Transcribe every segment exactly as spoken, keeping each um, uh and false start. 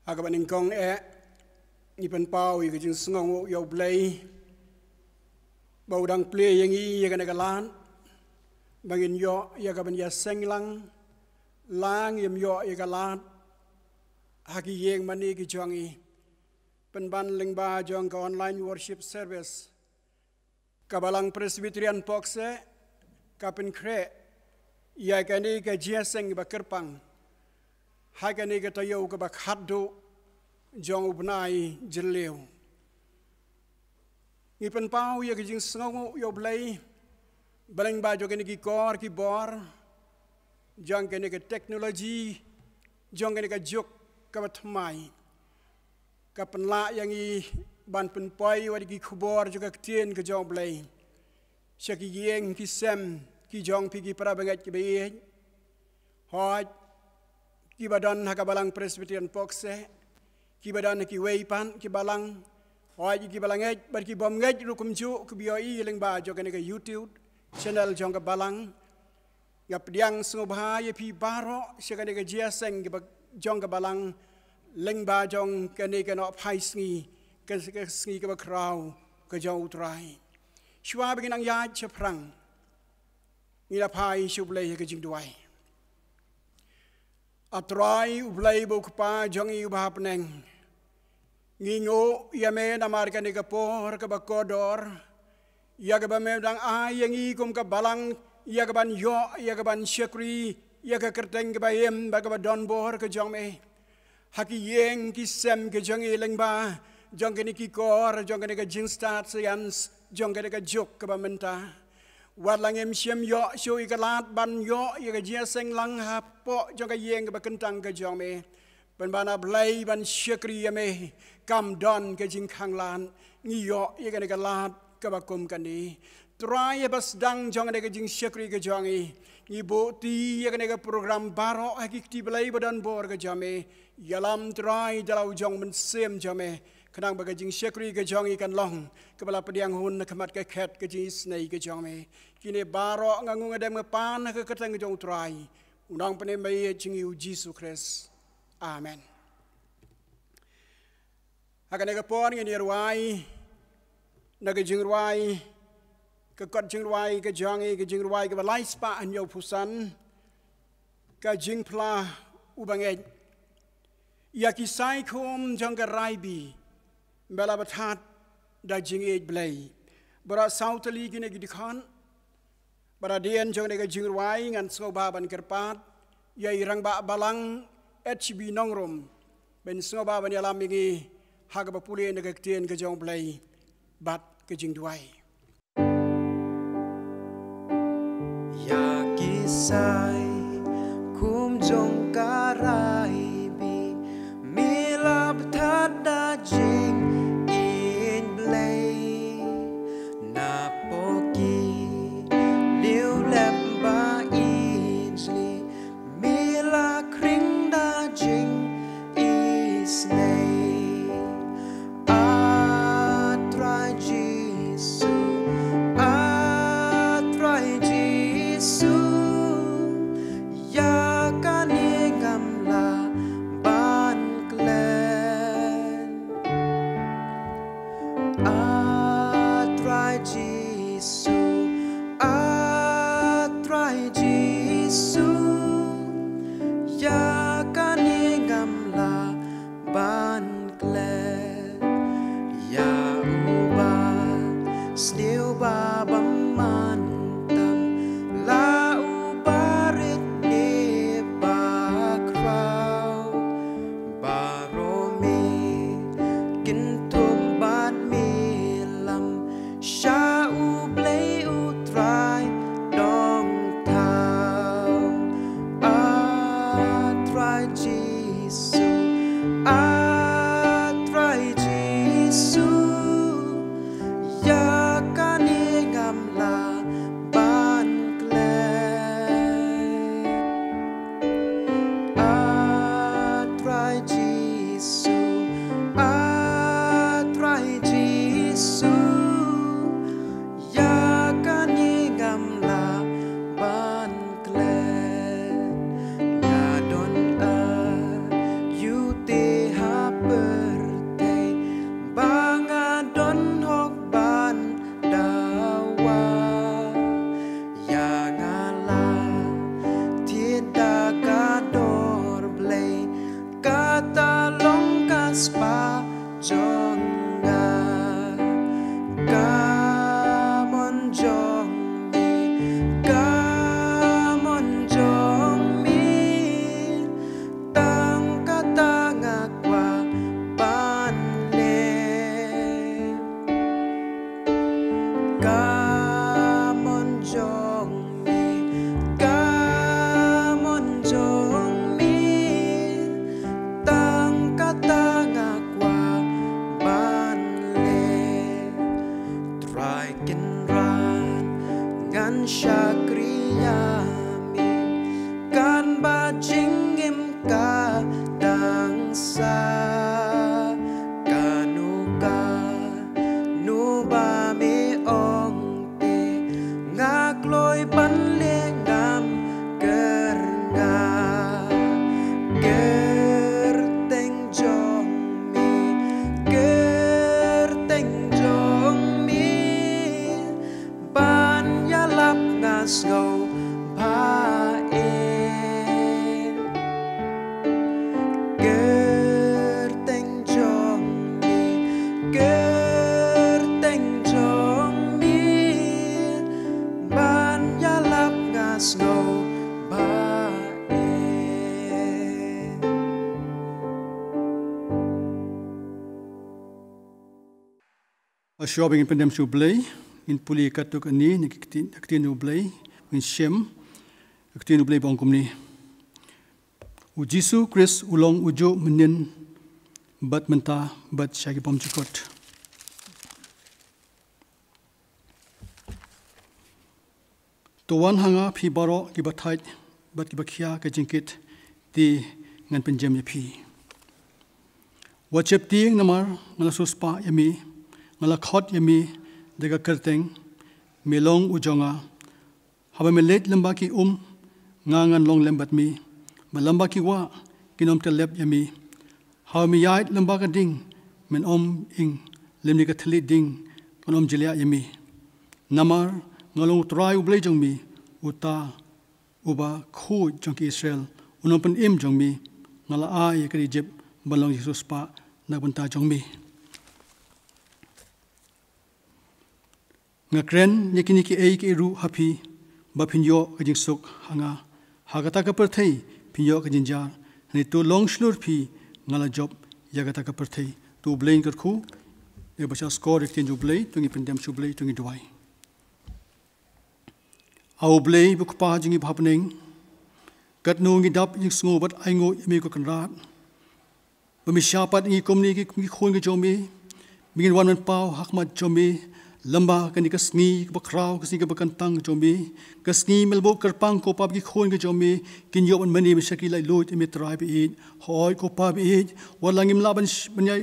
Ha kaba nyngkong eh, ngi pynpaw ïa ka jingsngewnguh ïa U Blei ba u dang plie ïa ngi ïa kane ka lad ba ngin ïoh ïa ka ban ïaseng lang, la ngim ïoh ïa ka lad ha ki ïing mane ki jong ngi. Pynban lyngba jong ka online worship service, ka Balang Presbyterian Pokse ka pynkhreh ïa kane ka jingïaseng ba kyrpang ha kane ka taïew kaba khatduh jong u bnai Jylliew. Ngi pynpaw ïa ka jingsngewnguh ïa U Blei ba lyngba jong kane ki kor ki bor jong kane ka technology jong kane ka juk kaba thymmai, ka pynlah ïa ngi ban pynpoi wat ïa ki khubor jong ka ktien ka jong U Blei sha ki ïing ki sem ki jong phi ki para bangeit kiba ïeit. Hooid, kiba don ha ka Balang Presbyterian Pokse, kiba don ha kiwei pat ki balang, hooid, kiba la ngeit bad ki bym ngeit ruh kumjuh kiba ïohi lyngba jong kane ka YouTube channel jong ka balang. Nga pdiang sngewbha ïa phi baroh sha kane ka jingïaseng kaba jong ka balang lyngba jong kane ka nohphai sngi, ka, ka sngi kaba khraw ka jong U Trai. Shuwa ba ngin nang ïaid shaphrang, ngin ïa phai sha U Blei ha ka jingduwai. A Trai U Blei ba u Kpa jong ngi uba ha bneng, ngi nguh ïa me namar kane ka por kaba kordor ïa kaba me dang ai ïa ngi kum ka balang ïa ka ban ïoh ïa ka ban shakri ïa ka kyrteng kaba im bad kaba donbor ka jong me ha ki ïing ki sem ki jong ngi lyngba jong kane ki kor jong kane ka jingstad science jong kane ka juk kaba mynta. Wat la ngim shym ïoh shuh ïa ka lad ban ïoh ïa ka jingïaseng lang hapoh jong ka ïing kaba kyntang ka jong me, pynban A Blei ban shakri ïa me kam don ka jingkhang lad. Ngi ïoh ïa kane ka lad kaba kum kane. Trai, haba sdang jong kane ka jingshakri ka jong ngi, ngi buh kti ïa kane ka program baroh ha ki kti blei ba donbor ka jong me. Ïalam Trai da la u jong Mynsiem jong me, khnang ba ka jingshakri ka jong ngi kan long kaba la pdiang hun na khmat ka khet ka jingisynei ka jong me. Kine baroh nga ngum nga dem nga pan ha ka kyrteng ka jong U Trai, U Nongpynim ba ïeit jong ngi U Jisu Khrist. Amen. Ha kane ka por ngin ïa rwai na ka jingrwai, ka kot jingrwai ka jong ngi, ka jingrwai kaba lai spah hynñiewphew san, ka jingphla u bangeit. Ïa ki saikhum jong ka Raibi, me la batai da jingïeit Blei. Baroh saw tylli kine ki dkhot. Bad hadien jong kane ka jingrwai ngan sngewbha ban kyrpad ïa i Rangbah Balang H B Nongrum ban sngewbha ban ïalam ïa ngi ha kaba pule na ka ktien ka jong U Blei bad ka jingduwai. Ïa ki saikhum jong ka Raibi, me la batai da jingïeit Blei. Napoh ki lieh lem ba ijli, me la khring da jingisynei. A Trai Jisu, A Trai Jisu, ïa kane ngam lah Ba jingim ka dang sa, kano kano ba me ong te, nga kloi ban leh ngam kyrngah. Kyrteng jong me, kyrteng jong me, ban ïalap nga sngewbha eh. Kyrteng jong me, kyrteng jong me, ban ïalap nga sngewbha eh. Shuwa ba ngin pyndem sha U Blei, ngin pule katto katne na ka ktien, ka ktien U Blei, ngin shem ka ktien U Blei ba ong kumne. U Jisu Khrist u long ujuh mynhynnin bad mynta bad sha ki bymjukut. To wan ha nga phi baroh kiba thait bad kiba khia ka jingkit, te ngan pynjem ïa phi. Wat sheptieng namar nga la siewspah ïa me, nga la khot ïa me da ka kyrteng, me long u jong nga. Haba me leit lyngba ki um, nga ngan long lem bad me, bad lyngba ki wah kin ym tylep ïa me. Haba me ïaid lyngba ka ding, men ym ing, lymne ka thylliej ding kan ym jliah ïa me. Namar nga long U Trai U Blei jong me, uta uba khuid jong ki Israel, U Nongpynim jong me. Nga la ai ïa ka Ijipt ban long jingsiewspah na ka bynta jong me. Nga kren ïa kine kiei kiei ruh ha phi, ba phin ïoh ka jingsuk ha nga. Ha kata ka pyrthei phin ïoh ka jynjar, hynrei to long shlur phi, nga la jop ïa kata ka pyrthei. To U Blei un kyrkhu ïa kiba shah skor ïa ka ktien U Blei. To ngin pyndem sha U Blei, to ngin duwai. A U Blei ba U Kpa jong ngi ba ha bneng, katno ngi dap jingsngew bad ainguh ïa me ko Kynrad, ba me shah pat ïa ngi kumne ki, ki khun ki jong me, ba ngin wan ban paw ha khmat jong me lyngba kane ka sngi kaba khraw, ka sngi kaba kyntang jong me, ka sngi me la buh kyrpang ko Pa, ba ki khun ki jong me kin ïoh ban mane ban shakri laitluid ïa me Trai ba ïeit. Hooid ko Pa ba ïeit, wat la ngim lah ban sh-, ban ïa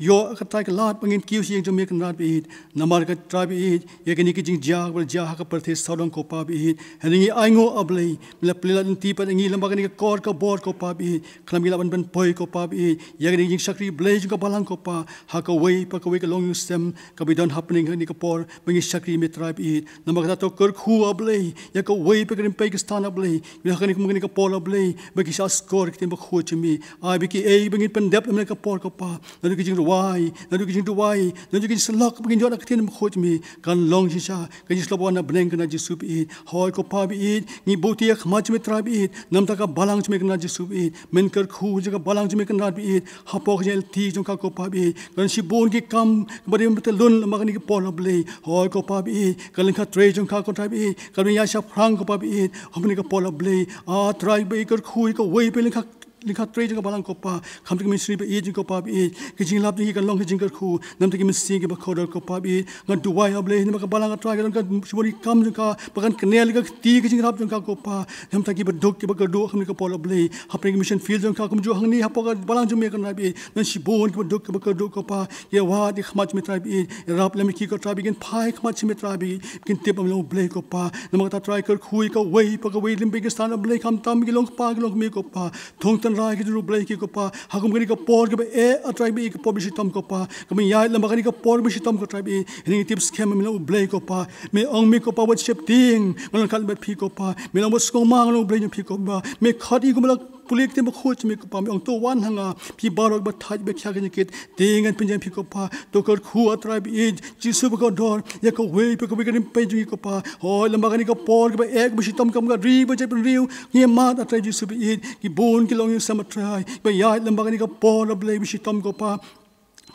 ïoh ka trai ka lad ba ngin kiew sha ïing jong me Kynrad ba ïeit. Namar ka Trai ba ïeit, ïa kine ki jingjia ba la jia ha ka pyrthei sawdong ko Pa ba ïeit, hynrei ngi ainguh A Blei, me la plie lad lynti pat ïa ngi lyngba kane ka kor ka bor ko Pa ba ïeit, khnang ba ngin lah ban, ban poi ko Pa ba ïeit ïa kane ka jingshakri Blei jong ka balang ko Pa, ha kawei pa kawei ka longïing sem kaba don hapdeng kane ka por ba ngi shakri me Trai ba ïeit. Namar kata to kyrkhu A Blei ïa kawei pa ka rympei ka stad A Blei, ïa kane ka, kane ka por A Blei, ba ki shah skor ïa ka ktien bakhuid jong me. Ai ba kiei ba ngin pyndep lem ha kane ka por ko Pa, naduh ki jingrwai, naduh ki jingduwai, naduh ki jingsyllok ba ngin ïoh na ka ktien bakhuid jong me, kan long shisha ka jingsyllok ba wan na bneng Kynrad Jisu ba ïeit. Hooid ko Pa ba ïeit, ngi buh kti ha khmat jong me Trai ba ïeit, namar ka balang jong me Kynrad Jisu ba ïeit. Men kyrkhu ïa ka balang jong me Kynrad ba ïeit, hapoh ka jingïaid lynti jong ka ko Pa ba ïeit. Kan shibun ki kam ba dei ban pyllun lyngba kane ka por A Blei. Hooid ko Pa ba ïeit, ka lyngkha trei jong ka ko Trai ba ïeit, kan ïa shaphrang ko Pa ba ïeit ha kane ka por A Blei. A Trai ba ïeit, kyrkhu ïa kawei pa kawei lyngkha, lyngkha trei jong ka balang ko Pa, khamtam ki mynsiem ba ïeit jong ko Pa ba ïeit. Ki jinglap jong ki kan long ki jingkyrkhu namar ki mynsiem kiba kordor ko Pa ba ïeit. Nga duwai A Blei namar ka balang A Trai, ka don ka shibun ki kam jong ka ba kan kynieh ïa ka kti ka jingrap jong ka ko Pa. Namar ki baduk kiba kyrduh ha kane ka por A Blei, hapdeng ka mission field jong ka kumjuh hangne hapoh ka balang jong me Kynrad ba ïeit, don shibun ki baduk kiba kyrduh ko Pa. Ïa wad ïa ka khmat jong me Trai ba ïeit, ïarap lem ïa ki ko Trai ba ïeit, kin phai ha khmat jong me Trai ba ïeit, kin tip ba me long U Blei ko Pa. Namar kata Trai kyrkhu ïa kawei pa kawei rympei ka stad A Blei, khamtam ki long kpa ki long kmie ko Pa, thung tynrai ki jong U Blei ki ko Pa, ha kum kane ka por kaba eh A Trai ba ïeit, ka por ba shitom ko Pa, kaba ïaid lyngba kane ka por ba shitom ko Trai ba ïeit, hynrei ngi tip skhem ba me long U Blei ko Pa. Me ong me ko Pa, wat sheptieng, nga long ryngkat bad phi ko Pa. Me ong wat sngewma, nga long U Blei jong phi ko Pa. Me khot ïa ngi kumba la pule ka ktien bakhuid jong me ko Pa, me ong to wan ha nga phi baroh kiba thait ba khia ka jingkit, te ngan pynjem phi ko Pa. To kyrkhu A Trai ba ïeit, Jisu ba kordor, ïa kawei pa kawei ka rympei jong ngi ko Pa. Hooid lyngba kane ka por kaba eh kaba shitom, kam ka ri ba jaitbynriew, ngi ïa mad A Trai Jisu ba ïeit, ki bun ki longïing sem A Trai, ba ïaid lyngba kane ka por A Blei ba shitom ko Pa.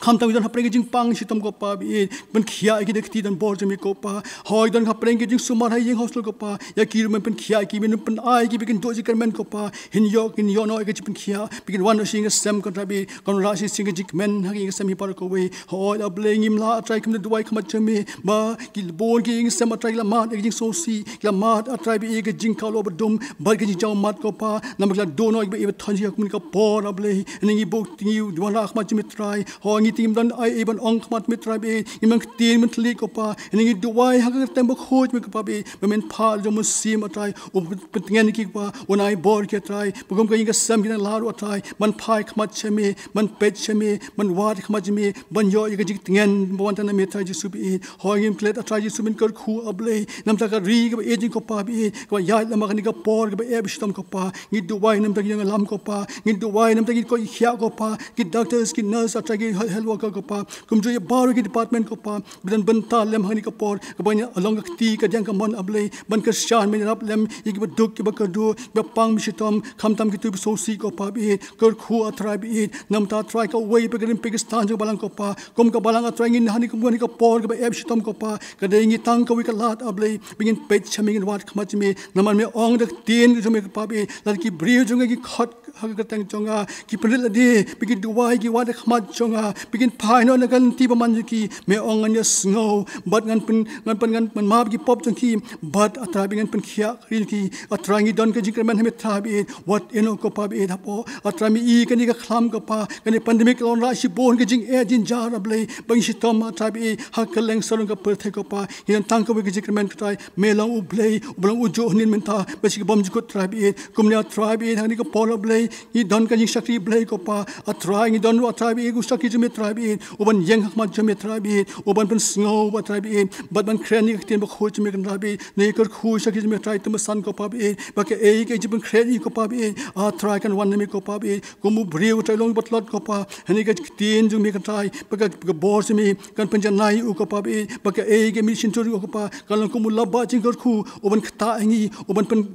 Khamtam ki don hapdeng ki jingpang shitom ko Pa baieit, pynkhiah ïa ki da ka kti don bor jong me ko Pa. Hooid, don hapdeng ki jingsumar ha ïing hostel ko Pa, ïa ki ruh men pynkhiah ïa ki, men pynai ïa ki ba kin duh jingkyrmen ko Pa. Kin ïoh, kin ïoh noh ïa ka jingpynkhiah, ba kin wan noh sha ïing sem ko Trai baieit, kan wanrah shisien ka jingkmen ha ka ïing sem hi baroh kawei. Hooid A Blei, ngim lah A Trai kum da duwai khmat jong me ba ki bun ki ïing sem A Trai ki la mad ïa ka jingsngewsih, ki la mad A Trai baieit ïa ka jingkawlyoh badum bad ka jingjawmat ko Pa. Namar ki la duh noh ïa kiba ïeit ba thon jong ki ha kane ka por A Blei. Ngi bud, ngi wanrah khmat jong me Trai. Hooid, ngi te ngim don ei ei ban ong khmat me Trai baieit, ngim don ktien ban thylliej ko Pa. Ngi duwai ha ka kyrteng bakhuid me ko Pa baieit, ba men phah da u Mynsiem A Trai, u pyntngen ïa ki ko Pa, un ai bor ïa ki A Trai, ba kum ka ïing ka sem ki nang lad ruh A Trai, ban phai khmat sha me, ban peit sha me, ban wad khmat sha me, ban ïoh ïa ka jingtngen ba wan tang na me Trai Jisu baieit. Hooid, ngim klet A Trai Jisu, men kyrkhu A Blei na ka bynta ka ri kaba ïeit jong ngi ko Pa baieit, kaba ïaid lem ha kane ka por kaba ep shitom ko Pa. Ngi duwai na ka bynta ki nongïalam ko Pa, ngi duwai na ka bynta ki koit ki khiah ko Pa, ki doctors, ki nurse, A Trai, ki health worker ko Pa, kumjuh ïa baroh ki department ko Pa, ba don bynta lem ha kane ka por, kaba ngi long ka kti kadiang kamon A Blei, ban kyrshan, ban ïarap lem ïa kiba duk, kiba kyrduh, kiba pang shitom, khamtam kito kiba sngewsih ko Pa baieit. Kyrkhu A Trai baieit, na ka bynta A Trai kawei pat ka ri Pakistan jong ka balang ko Pa. Kum ka balang A Trai, ngi ha kane ka por kaba ep shitom ko Pa, ka dei ngi tang kawei ka lad A Blei, ba ngin peit sha me, ngin wad khmat sha me. Namar me ong da ka ktien jong me ko Pa baieit, lada ki briew jong nga ki khot ha ka kyrteng jong nga, ki pynrit lade, ba ki duwai, ki wad khmat jong nga, ba kin phai noh na ka lynti bymman jong ki, me ong ngan ïasngew bad ngan pyn, ngan pyn, ngan pynmap ïa ki pop jong ki, bad A Trai ba ngan pynkhiah ka ri jong ki. A Trai, ngi don ka jingkyrmen ha me Trai baieit, wat ïehnoh ko Pa baieit hapoh. A Trai, me i kane ka khlam ko Pa, kane pandemic ka la wanrah shibun ka jingeh jingjynjar A Blei, ba ngi shitom A Trai baieit ha kylleng sarong ka pyrthei ko Pa. Ngi don tang kawei ka jingkyrmen ko Trai, me long U Blei uba long ujuh, hynnin, mynta bad sha ki bymjukut Trai baieit. Kumne A Trai baieit, ha kane ka por A Blei, ngi don ka jingshakri Blei ko Pa. A Trai, ngi don ruh A Trai baieit u shakri jong me Trai baieit, uban ïeng ha khmat jong me Trai baieit, uban pynsngew A Trai baieit, bad ban kren ïa ka ktien bakhuid jong me ko Trai baieit. Ngi kyrkhu ïa u shakri jong me Trai Tymmen San ko Pa baieit, ba kaei kaei jingpynkhreh ïa u ko Pa baieit, A Trai, kan wan na me ko Pa baieit, kum u briew Trai, long batlot ko Pa. Hangne ka ktien jong me ko Trai, ba ka, ka bor jong me kan pynjanai ïa u ko Pa baieit, ba kaei kaei ba me shyntur ïa u ko Pa, kan long kum u labah jingkyrkhu, uban ktah ïa ngi, uban pyn,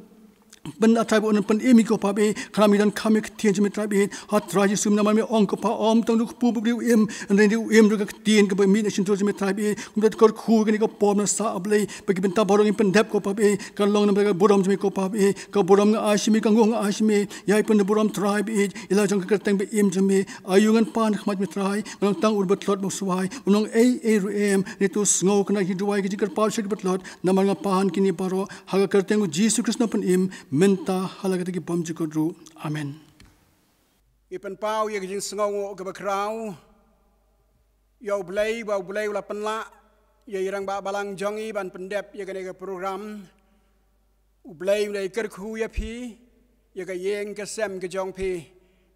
pyn, A Trai, ba un pynim ïa ngi ko Pa baieit. Khnang ba ngin donkam ïa ka ktien jong me Trai baieit. Ha Trai Jisu namar me ong ko Pa, ym tang da u kpu ba u briew u im, hynrei da u im ruh da ka ktien kaba mih na ka shyntur jong me Trai baieit. Kumta kyrkhu ïa kane ka por mynta A Blei, ba ki bynta baroh ngin pyndep ko Pa baieit, kan long namar ka burom jong me ko Pa baieit. Ka burom nga ai sha me, ka nguh nga ai sha me. Ïa pynburom Trai baieit ïa la jong ka kyrteng ba im jong me. Aïu ngan pan ha khmat me Trai, ngan long tang u batlot ba swai, ym long ei ei ruh em. Ngi to sngew kane ka jingduwai, ka jingkyrpad sha ki batlot, namar nga pan kine baroh ha ka kyrteng U Jisu Khrist Nongpynim, mynta ha la katei ki bymjukut ruh. Amen. Ngi pynpaw ïa ka jingsngewnguh kaba khraw ïa U Blei, ba U Blei u la pynlah ïa i rangbah balang jong ngi ban pyndep ïa kane ka program. U Blei un da kyrkhu ïa phi, ïa ka ïing ka sem ka jong phi,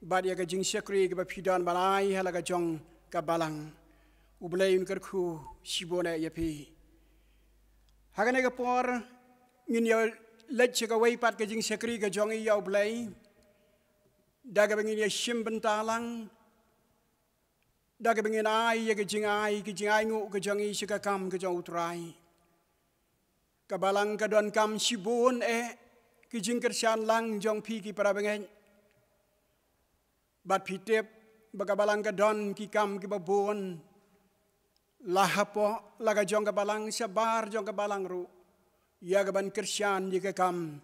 bad ïa ka jingshakri kaba phi don ban ai ha la ka jong ka balang. U Blei un kyrkhu shibun eh ïa phi. Ha kane ka por ngin ïa leit sha kawei pat ka jingshakri ka jong ngi ïa U Blei, da kaba ngin ïa shim bynta lang, da kaba ngin ai ïa ka jingai, ka jingainguh ka jong ngi sha ka kam ka jong U Trai. Ka balang ka donkam shibun eh ki jingkyrshan lang jong phi ki para bangeit. Bad phi tip ba ka balang ka don ki kam kiba bun, la hapoh la ka jong ka balang, shabar jong ka balang ruh, ïa kaban kyrshan ïa ka kam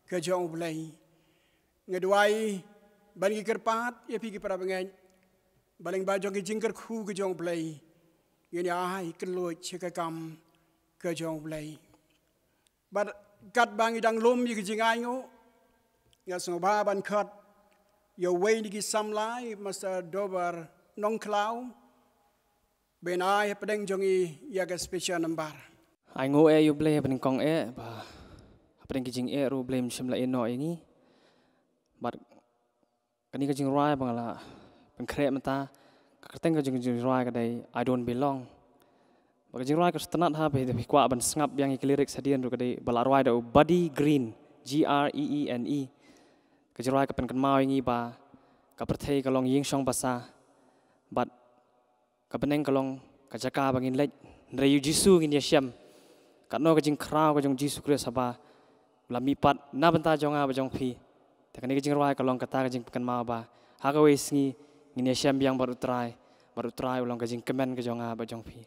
ka jong U Blei. Nga duwai ban ngi kyrpad ïa phi ki para bangeit, ba lyngba jong ki jingkyrkhu ka jong U Blei, ngin ïa ai kylluid sha ka kam ka jong U Blei. Bad katba ngi dang lum ïa ki jingainguh, nga sngewbha ban khot ïa uwei na ki samla, i Master Dober Nongkhlaw, ban ai hapdeng jong ngi ïa ka special number. Ainguh eh ïa U Blei hapdeng kong eh, ba hapdeng ki jingeh ruh U Blei um shym la ïehnoh ïa ngi. Bad kane ka jingrwai ba nga la pynkhreh mynta, ka kyrteng ka jong ka jingrwai ka dei I Don't Belong. Bad ka jingrwai ka sngewtynnat, ha, phi, phi kwah ban sngap biang ïa ki lyrics hadien ruh, ka dei, ba la rwai da u Buddy Green, G R E E N E. Ka jingrwai ka pynkynmaw ïa ngi ba ka pyrthei ka long ïing shong basa, bad ka bneng ka long ka jaka ba ngin leit, hynrei ïa U Jisu ngin ïashem. Katno ka jingkhraw ka jong U Jisu Khrist haba u la mihpat na bynta jong nga bad jong phi. Te kane ka jingrwai ka long kata ka jingpynkynmaw ba ha kawei sngi ngin ïashem biang bad U Trai. Bad u Trai u long ka jingkmen ka jong nga bad jong phi.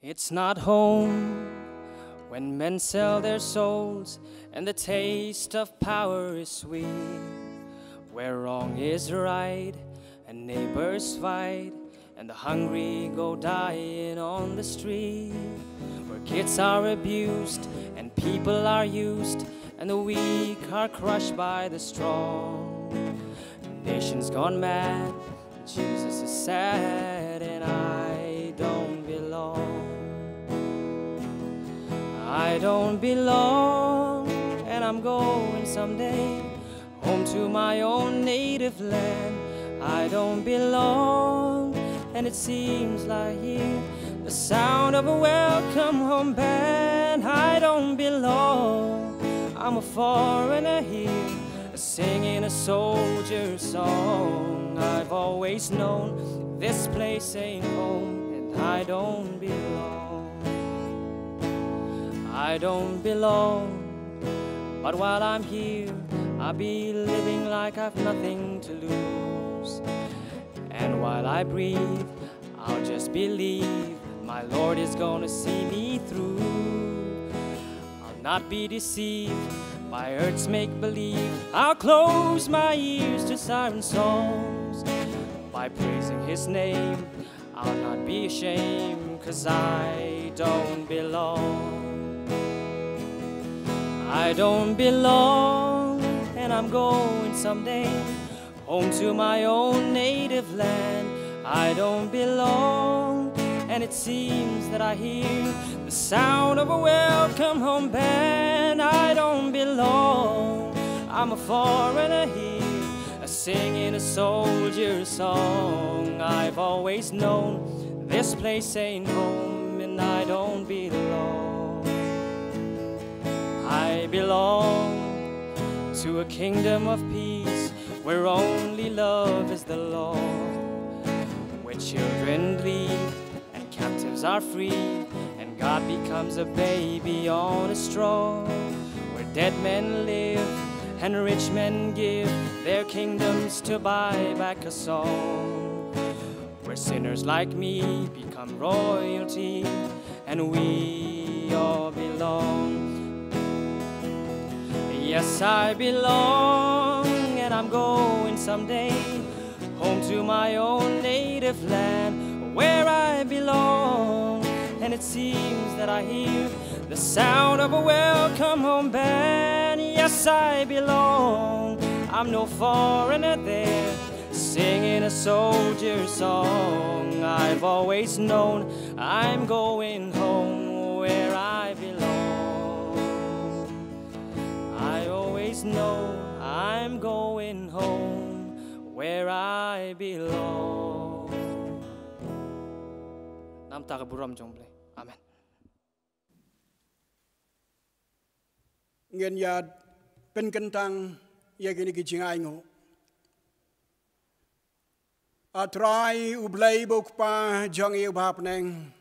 It's not home when men sell their souls and the taste of power is sweet, where wrong is right and neighbors fight and the hungry go dying on the street, where kids are abused and people are used and the weak are crushed by the strong. Nations gone mad, Jesus is sad, and I don't belong. I don't belong, and I'm going someday home to my own native land. I don't belong, and it seems like here the sound of a welcome home band. I don't belong, I'm a foreigner here, singing a soldier's song. I've always known this place ain't home, and I don't belong. I don't belong, but while I'm here, I'll be living like I've nothing to lose. And while I breathe, I'll just believe my Lord is gonna see me through. I'll not be deceived by earth's make believe. I'll close my ears to siren songs. By praising his name, I'll not be ashamed, 'cause I don't belong. I don't belong, and I'm going someday home to my own native land. I don't belong, and it seems that I hear the sound of a welcome home band. I don't belong, I'm a foreigner here, a singing a soldier's song. I've always known this place ain't home, and I don't belong. I belong to a kingdom of peace where only love is the law, where children lead and captives are free, and God becomes a baby on a straw, where dead men live and rich men give their kingdoms to buy back a song, where sinners like me become royalty and we all belong. Yes, I belong, and I'm going someday home to my own native land where I belong. And it seems that I hear the sound of a welcome home band. Yes, I belong, I'm no foreigner there, singing a soldier's song. I've always known I'm going home where I belong. I always know I'm going home where I belong. Namta ka burom jong U Blei. Amen. Ngin ïa pynkyntang ïa kine ki jingainguh. A Trai U Blei bad U Kpa jong ngi uba ha bneng,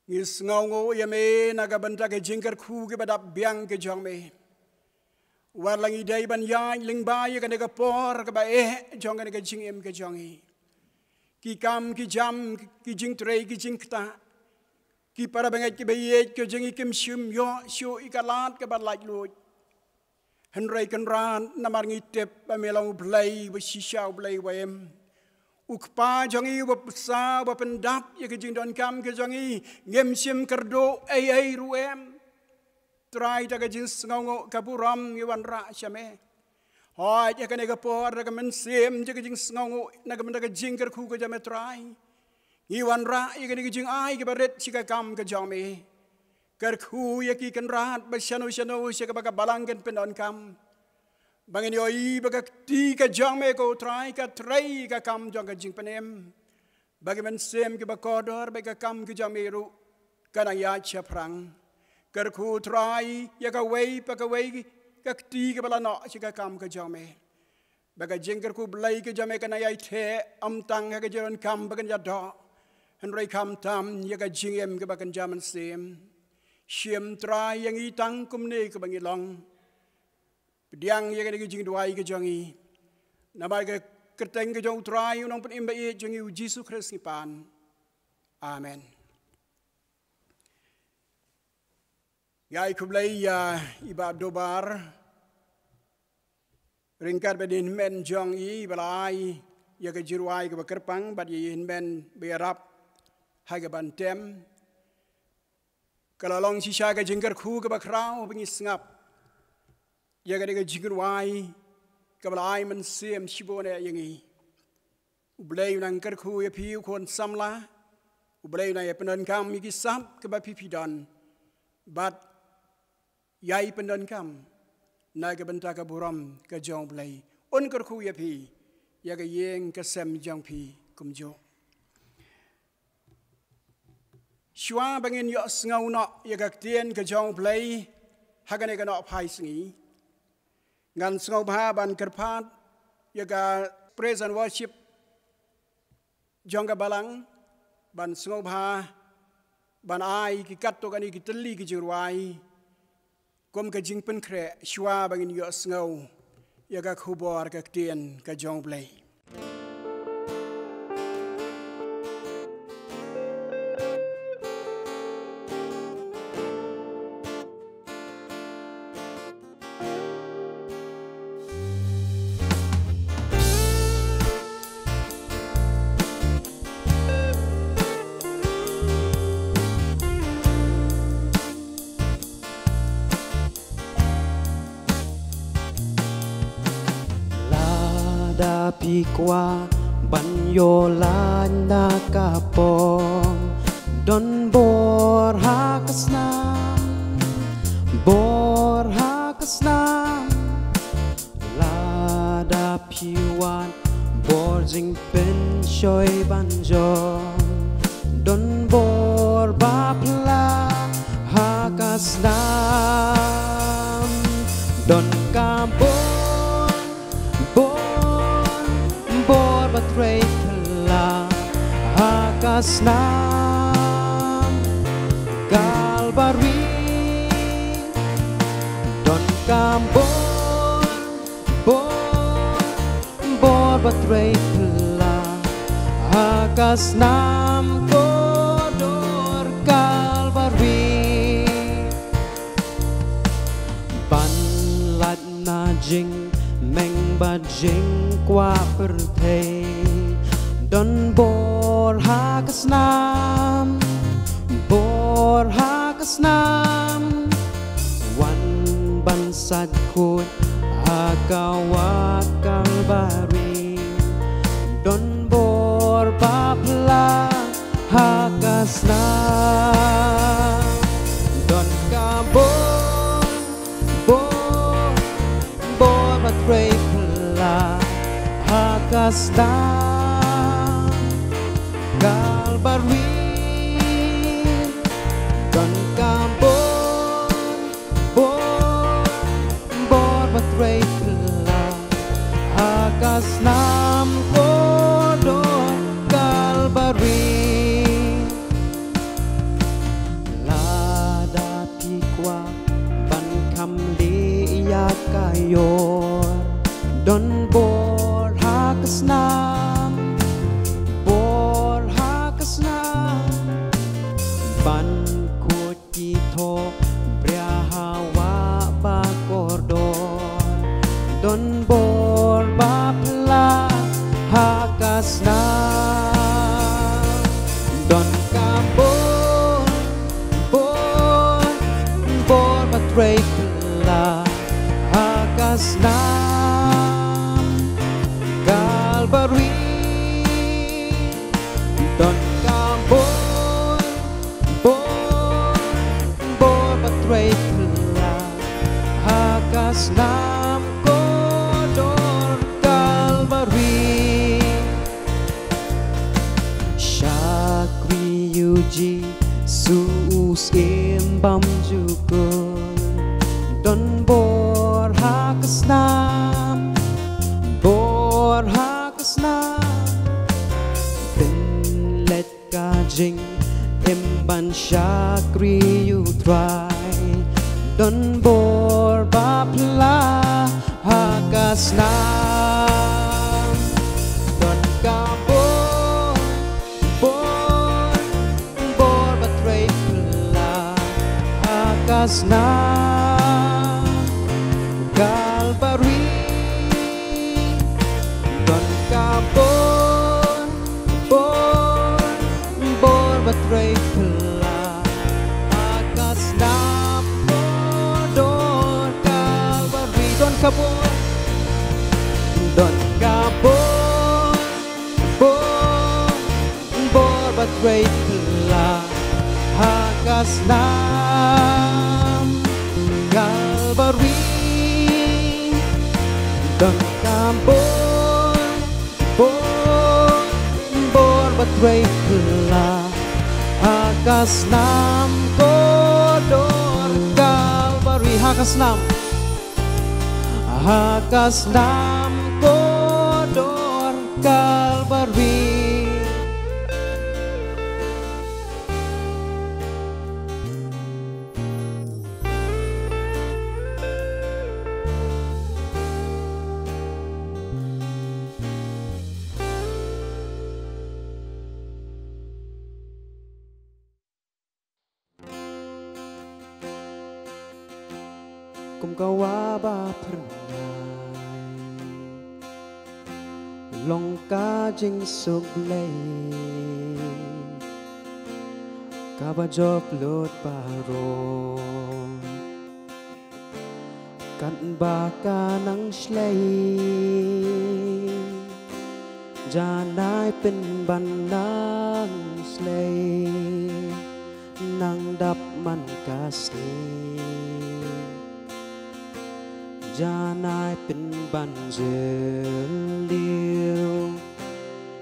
ngi sngewnguh ïa me na ka bynta ki jingkyrkhu kiba dap biang ki jong me. Wat la ngi dei ban ïaid lyngba ïa kane ka por kaba eh jong kane ka jingim ka jong ngi, ki kam ki jam, ki jingtrei ki jingktah, ki para bangeit kiba ïeit ki jong ngi kim shym ïoh shuh ïa ka lad kaba laitluid. Hynrei Kynrad, namar ngi tip ba me long U Blei ba shisha, U Blei ba im, U Kpa jong ngi uba bsa, uba pyndap ïa ki jingdonkam ki jong ngi, ngim shym kyrduh ei ei ruh em. Trai, da ka jingsngewnguh ka burom ngi wanrah sha me. Hooid, ïa kane ka por da ka mynsiem jong ka jingsngewnguh na ka bynta ka jingkyrkhu ka jong me Trai, ngi wanrah ïa kane ka jingai kaba rit sha ka kam ka jong me. Kyrkhu ïa ki Kynrad ba shano shano sha kaba ka balang kan pyndonkam, ba ngin ïohi ba ka kti ka jong me ko Trai ka trei ka kam jong ka jingpynim, ba ki mynsiem kiba kordor bad ka kam ki jong me ruh ka nang ïaid shaphrang. Kyrkhu Trai ïa kawei pa kawei ka kti kaba la noh sha ka kam ka jong me, ba ka jingkyrkhu Blei ka jong me ka nang ïai theh ym tang ha ka jingdonkam ba kan ïadoh, hynrei khamtam ïa ka jingim kaba kan jia mynsiem. Shim Trai ïa ngi tang kumne kaba ngi long. Pdiang ïa kane ka jingduwai ka jong ngi namar ka kyrteng ka jong u Trai u nongpynim ba ïeit jong ngi u Jisu Khrist ngi pan. Amen. Ngi ai khublei ïa i Bah Dobar ryngkat bad i hynmen jong i ba la ai ïa ka jingrwai kaba kyrpang bad ïa i hynmen ba ïarap ha kaba ban tem. Ka la long shisha ka jingkyrkhu kaba khraw ba ngi sngap ïa kane ka jingrwai kaba la ai mynsiem shibun eh ïa ngi. U Blei u nang kyrkhu ïa phi u khun samla. U Blei u nang ïa pyndonkam ïa ki sap kiba phi phi don bad ïa i pyndonkam na ka bynta ka burom ka jong U Blei. Un kyrkhu ïa phi, ïa ka ïing ka sem jong phi kumjuh. Shuwa ba ngin ïohsngew noh ïa ka ktien ka jong U Blei ha kane ka nohphai sngi, ngan sngewbha ban kyrpad ïa ka praise and worship jong ka balang ban sngewbha ban ai ki katto katne ki tylli ki jingrwai kum ka jingpynkhreh shuwa ba ngin ïohsngew ïa ka khubor ka ktien ka jong U Blei. Lada phi kwah ban ïoh lait na ka pom, don bor ha ka snam, bor ha ka snam. Lada phi wan bor jingpynshoi ban jong, don bor ba pla ha ka snam. Don ka bor, bor, bor ba trei pla ha ka snam Kalbari. Don ka bor, bor, bor ba trei pla ha ka snam kordor Kalbari. Ban lait na jingmeng bad jingkwah pyrthei, don bor ha ka snam, bor ha ka snam. Wan ban sait khuid ha ka wah Kalbari, don bor ba pla ha ka snam. Don ka bor, bor, bor ba trei pla ha ka snam Kalbari. Don ka bor, bor, bor ba trei pla ha ka snam kordor Kalbari. Lada phi kwah ban kham leh ïa ka ïor, don bor ha ka snam, bor ha ka snam. Ban khuid ki thohbria ha wah ba kordor, don bor ba pla ha ka snam. Don ka bor, bor, bor ba trei pla ha ka snam Kalbari. Don ka bor, bor, bor ba trei pla ha ka snam kordor Kalbari. Shakri ïa u Jisu u Syiem bymjukut, don bor ha ka snam, bor ha ka snam. Pynleit ka jingim ban shakri ïa u Trai, don bor ba pla ha ka snam. Snam Kalbari don ka bor, bor, bor ba trei phylla. Ha ka snam kordor Kalbari don ka bor, don ka bor, bor, bor ba trei phylla. Ha ka snam Kalbari don ka bor, bor, bor ba trei phylla. Ha ka snam kordor Kalbari, ha ka snam, ha ka snam kordor Kalbari. Kum ka wah ba phyrnai long ka jingsuk Blei kaba jop lut baroh. Katba ka nang shlei, janai pynban nang shlei, nang dap man ka sngi. Janai pynban jylliew,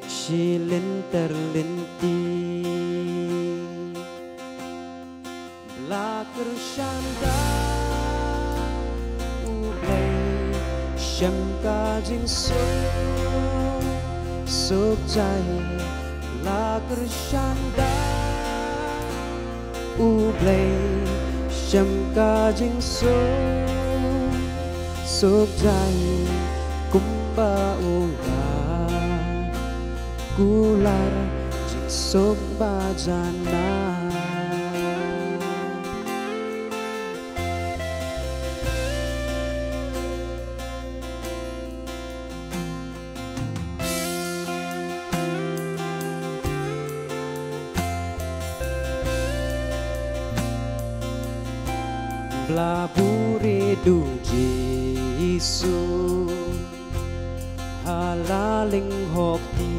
shi lynter lynti. Ba la kyrshan da U Blei, shem ka jingsuk, suk jai. Ba la kyrshan da U Blei, shem ka jingsuk, suk jai. Kumba u la kular jingsuk ba janai. Ba la buhrieh da u Jisu ha la lyngngoh ti,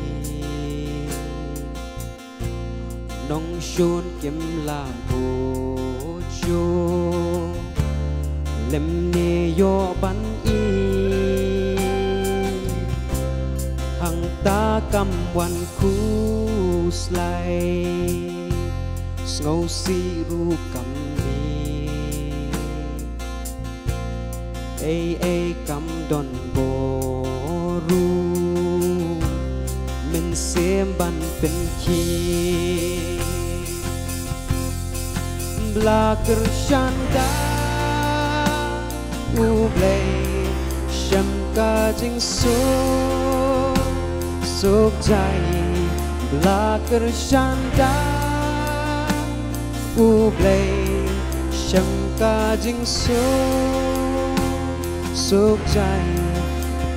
nongshun kim la buh shuh, lymne ïoh ban ïeh. Hangta kam wan khuslai, sngewsih ruh kam mih. Ei ei kam don bor ruh, mynsiem ban pynkhih. Ba la kyrshan da U Blei, shem ka jingsuk, suk jai. Ba la kyrshan da U Blei, shem ka jingsuk, suk jai.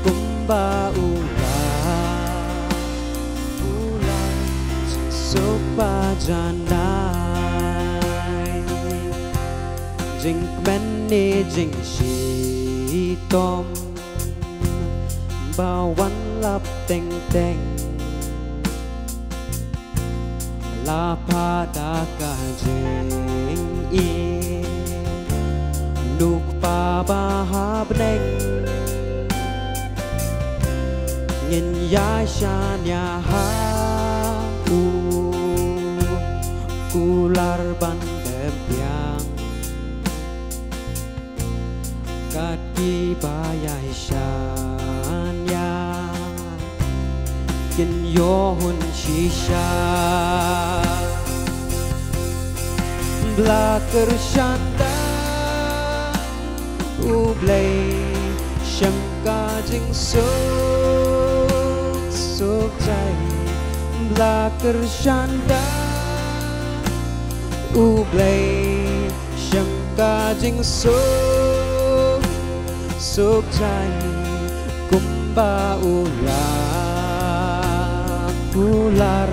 Kumba u la, u la jingsuk ba janai. Jingkmen ne jingshitom ba wan lap teng teng, la phah da ka jingïeit U Kpa ba ha bneng. Ngin ïa shaniah ha u, kular ban dep biang kat kiba ïa shaniah kin ïoh hun shisha. Ba la kyrshan da U Blei, shem ka jingsuk, suk jai. Ba la kyrshan da U Blei, shem Ka jingsuk suk jai kumba u la kular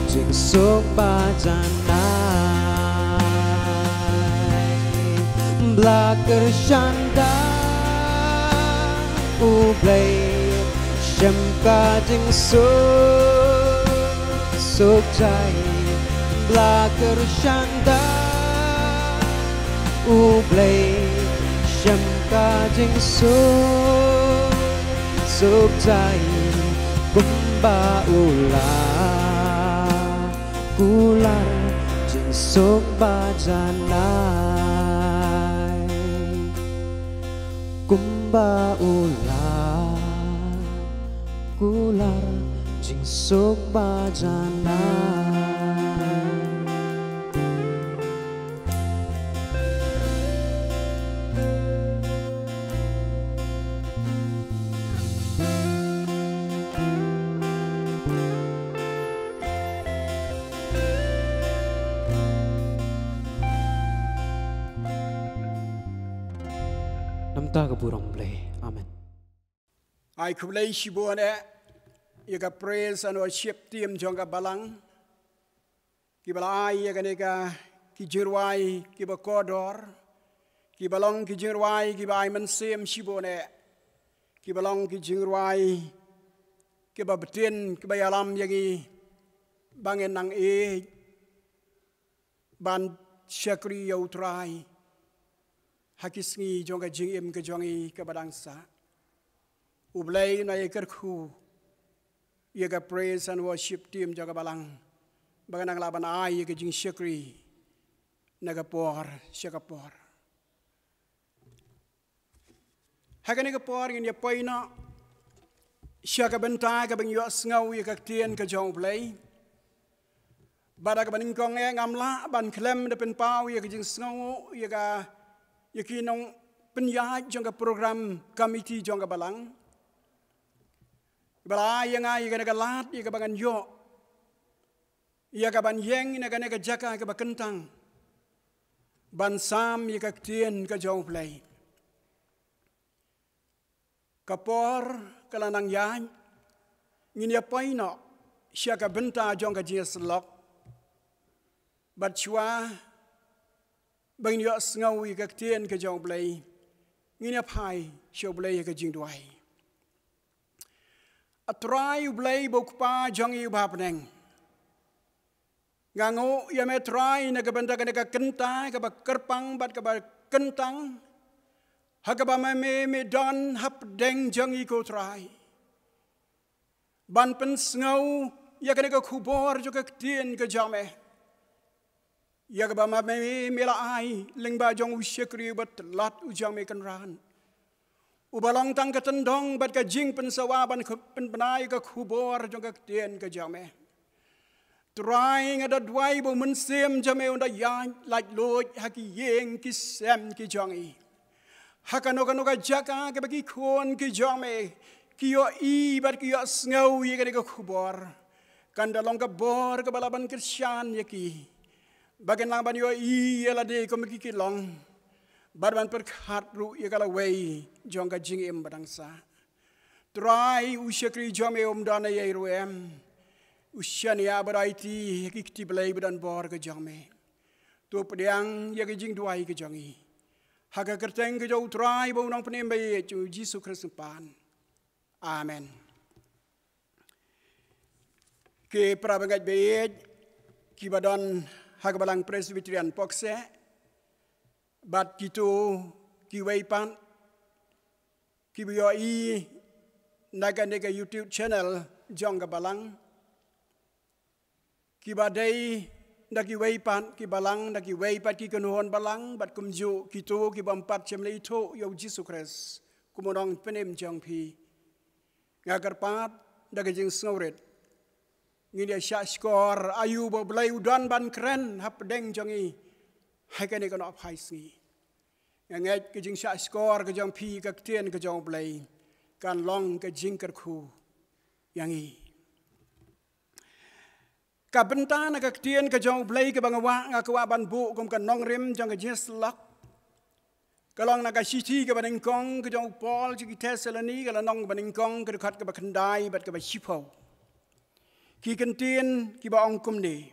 jingsuk ba janai. Bla kyrshan da U Blei shem ka jingsuk suk jai. Bla kyrshan da U Blei shem ka jingsuk suk jai kumba u la kular jingsuk ba janai. Kumba u la kular jingsuk ba janai. Namta ka burom Blei. Amen. Ai khublei shibun eh ïa ka praise and worship team jong ka balang. Kiba la ai ïa kane ka ki jingrwai kiba kordor. Kiba long ki jingrwai kiba ai mynsiem shibun eh. Kiba long ki jingrwai kiba btin kiba ïalam ïa ngi ba ngin nang ïeit ban shakri ïa U Trai ha ki sngi jong ka jingim ka jong ngi kaba dang sah. U Blei un ïa kyrkhu ïa ka praise and worship team jong ka balang ba kan nang lah ban ai ïa ka jingshakri na ka por sha ka por. Ha kane ka por ngin ïa poi noh sha ka bynta kaba ngin ïohsngew ïa ka ktien ka jong U Blei. Bad ha kaba nyngkong eh ngam lah ban khlem da pynpaw ïa ka jingsngew ïa ka ïa ki nongpynïaid jong ka program committee jong ka balang. Ba la ai ïa nga ïa kane ka lad ïa kaba ngan ïoh ïa kaban ïeng na kane ka jaka kaba kyntang ban sam ïa ka ktien ka jong U Blei. Ka por ka la nang ïaid, ngin ïa poi noh sha ka bynta jong ka jingïasyllok. Bad shuwa ba ngin ïohsngew ïa ka ktien ka jong U Blei, ngin ïa phai sha U Blei ïa ka jingduwai. A Trai U Blei ba U Kpa jong ngi uba ha bneng, nga nguh ïa me Trai na ka bynta kane ka kynta kaba kyrpang bad kaba kyntang ha kaba me me don hapdeng jong ngi ko Trai ban pynsngew ïa kane ka khubor jong ka ktien ka jong me. Ïa kaba ma me me la ai lyngba jong u shakri uba tlot u jong me Kynrad, uba long tang ka tyndong bad ka jingpynsawa ban pynbna ïa ka khubor jong ka ktien ka jong me. Trai nga da duwai ba u Mynsiem jong me un da ïaid laitluid ha ki ïing ki sem ki jong ngi. Ha kano kano ka jaka kaba ki khun ki jong me ki ïohi bad ki ïohsngew ïa kane ka khubor, kan da long ka bor kaba lah ban kyrshan ïa ki ba kin lah ban ïohi ïa lade kum ki ki long bad ban pyrkhat ruh ïa ka lawei jong ka jingim ba dang sah. Trai u shakri jong me um don ei ei ruh em, u shaniah bad aiti ha ki kti Blei ba don bor ka jong me. To pdiang ïa ka jingduwai ka jong ngi ha ka kyrteng ka jong u Trai bad u Nongpynim ba ïeit jong ngi u Jisu Khrist u Kpa. Amen. Ki para bangeit ba ïeit kiba don ha ka balang Presbyterian Pokse bad kito kiwei pat kiba ïohi na kane ka YouTube channel jong ka balang, kiba dei na kiwei pat ki balang, na kiwei pat ki kynhun balang bad kumjuh kito kiba ym pat shym la ithuh ïa u Jisu Khrist kum u Nongpynim jong phi. Nga kyrpad da ka jingsngewrit ngin ïa shah shkor aïu ba u Blei u don ban kren hapdeng jong ngi ha kane ka nohphai sngi. Nga ngeit ka jingshah shkor ka jong phi ka ktien ka jong u Blei kan long ka jingkyrkhu ïa ngi. Ka bynta na ka ktien ka jong u Blei kaba nga wah, nga kwah ban buh kum ka nongrim jong ka jingïasyllok. Ka long na ka shithi kaba nyngkong ka jong u Paul sha ki Thessaloni, ka lynnong kaba nyngkong, ka dkhot kaba khyndai bad kaba shiphew. Ki kyntien kiba ong kumne: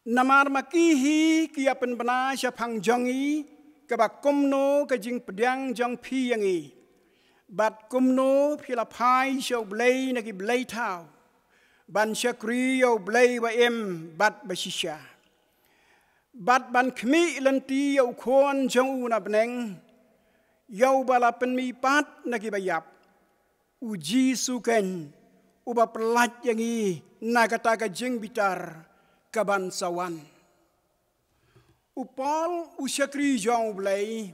Namar ma ki hi ki ïa pynbna shaphang jong ngi kaba kumno ka jingpdiang jong phi ïa ngi, bad kumno phi la phai sha U Blei na ki blei thaw, ban shakri ïa U Blei ba im bad ba shisha, bad ban khmih lynti ïa U Khun jong u na bneng, ïa uba la pynmihpat na kiba ïap, U Jisu keiñ, uba pyllait ïa ngi na kata ka jingbitar kaban sa wan. U Paul, u shakri jong U Blei,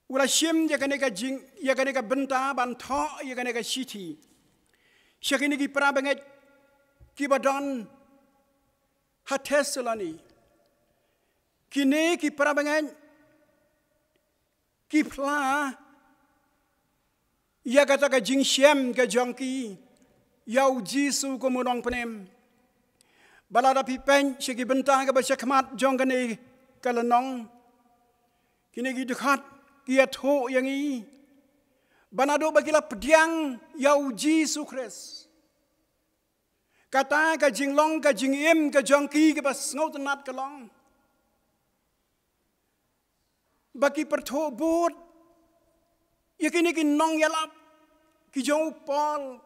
u la shim ïa kane ka jing, ïa kane ka bynta ban thoh ïa kane ka shithi sha kine ki para bangeit kiba don ha Thessaloni. Kine ki para bangeit ki phla ïa kata ka jingshem ka jong ki ïa U Jisu kum u nongpynim. Ba lada phi peit sha ki bynta kaba sha khmat jong kane ka lynnong, kine ki dkhot ki ïathuh ïa ngi ba naduh ba ki la pdiang ïa U Jisu Khrist, kata ka jinglong ka jingim ka jong ki kaba sngewtynnat ka long ba ki pyrthuh bud ïa kine ki nongïalap ki jong u Paul,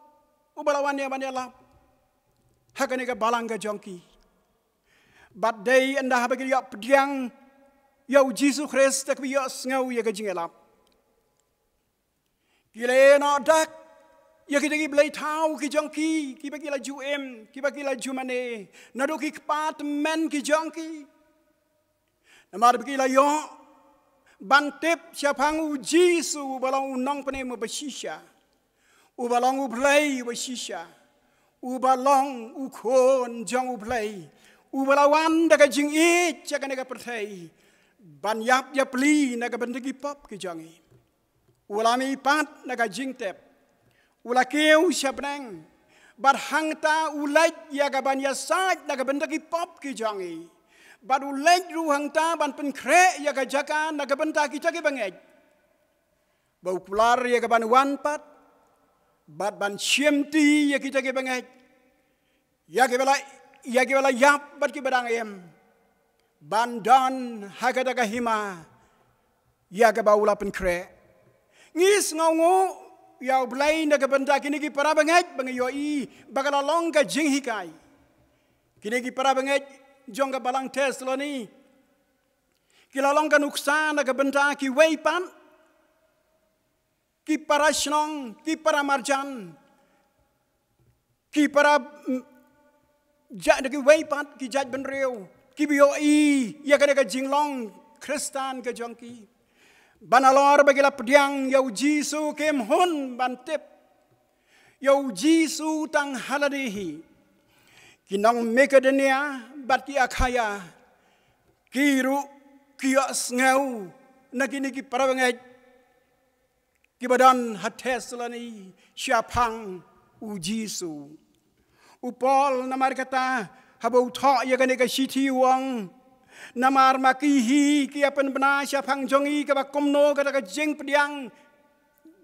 uba la wan ïa ban ïalap ha kane ka balang ka jong ki. Bad dei ynda haba ki la ïoh pdiang ïa U Jisu Khrist, te ki ïohsngew ïa ka jingïalap. Ki la ïehnoh dak ïa kita ki blei thaw ki jong ki, kiba ki la ju im, kiba ki la ju mane naduh ki kpa tymmen ki jong ki. Namar ba ki la ïoh ban tip shaphang U Jisu uba long u nongpynim uba shisha, uba long U Blei uba shisha, uba long U Khun jong U Blei, uba la wan da ka jingïeit sha kane ka pyrthei ban ïap ïapli na ka bynta ki pop ki jong ngi. U la mihpat na ka jingtep, u la kiew sha bneng, bad hangta u leit ïa kaban ïasaid na ka bynta ki pop ki jong ngi, bad u leit ruh hangta ban pynkhreh ïa ka jaka na ka bynta kita ki bangeit, ba u kular ïa kaban wan pat bad ban shimti ïa kita ki bangeit, ïa kiba la, ïa kiba la ïap bad kiba dang im, ban don ha kata ka hima ïa kaba u la pynkhreh. Ngi sngewnguh ïa U Blei na ka bynta kine ki para bangeit ba ngi ïohi ba ka la long ka jinghikai. Kine ki para bangeit jong ka balang Thessaloni ki la long ka nuksa na ka bynta kiwei pat ki para shnong, ki para marjan, ki para, mm, ja-, da kiwei pat ki jaitbynriew kiba ïohi ïa kane ka jinglong Khristan ka jong ki. Ba nalor ba ki la pdiang ïa U Jisu kim hun ban tip ïa U Jisu tang ha lade hi. Ki nong Makedonia bad ki Akhaia ki ruh ki ïohsngew na kine ki para bangeit kiba don ha Thessaloni shaphang U Jisu. U Paul namar kata haba u thoh ïa kane ka shithi u ong: Namar ma ki hi ki ïa pynbna shaphang jong ngi kaba kumno kata ka jingpdiang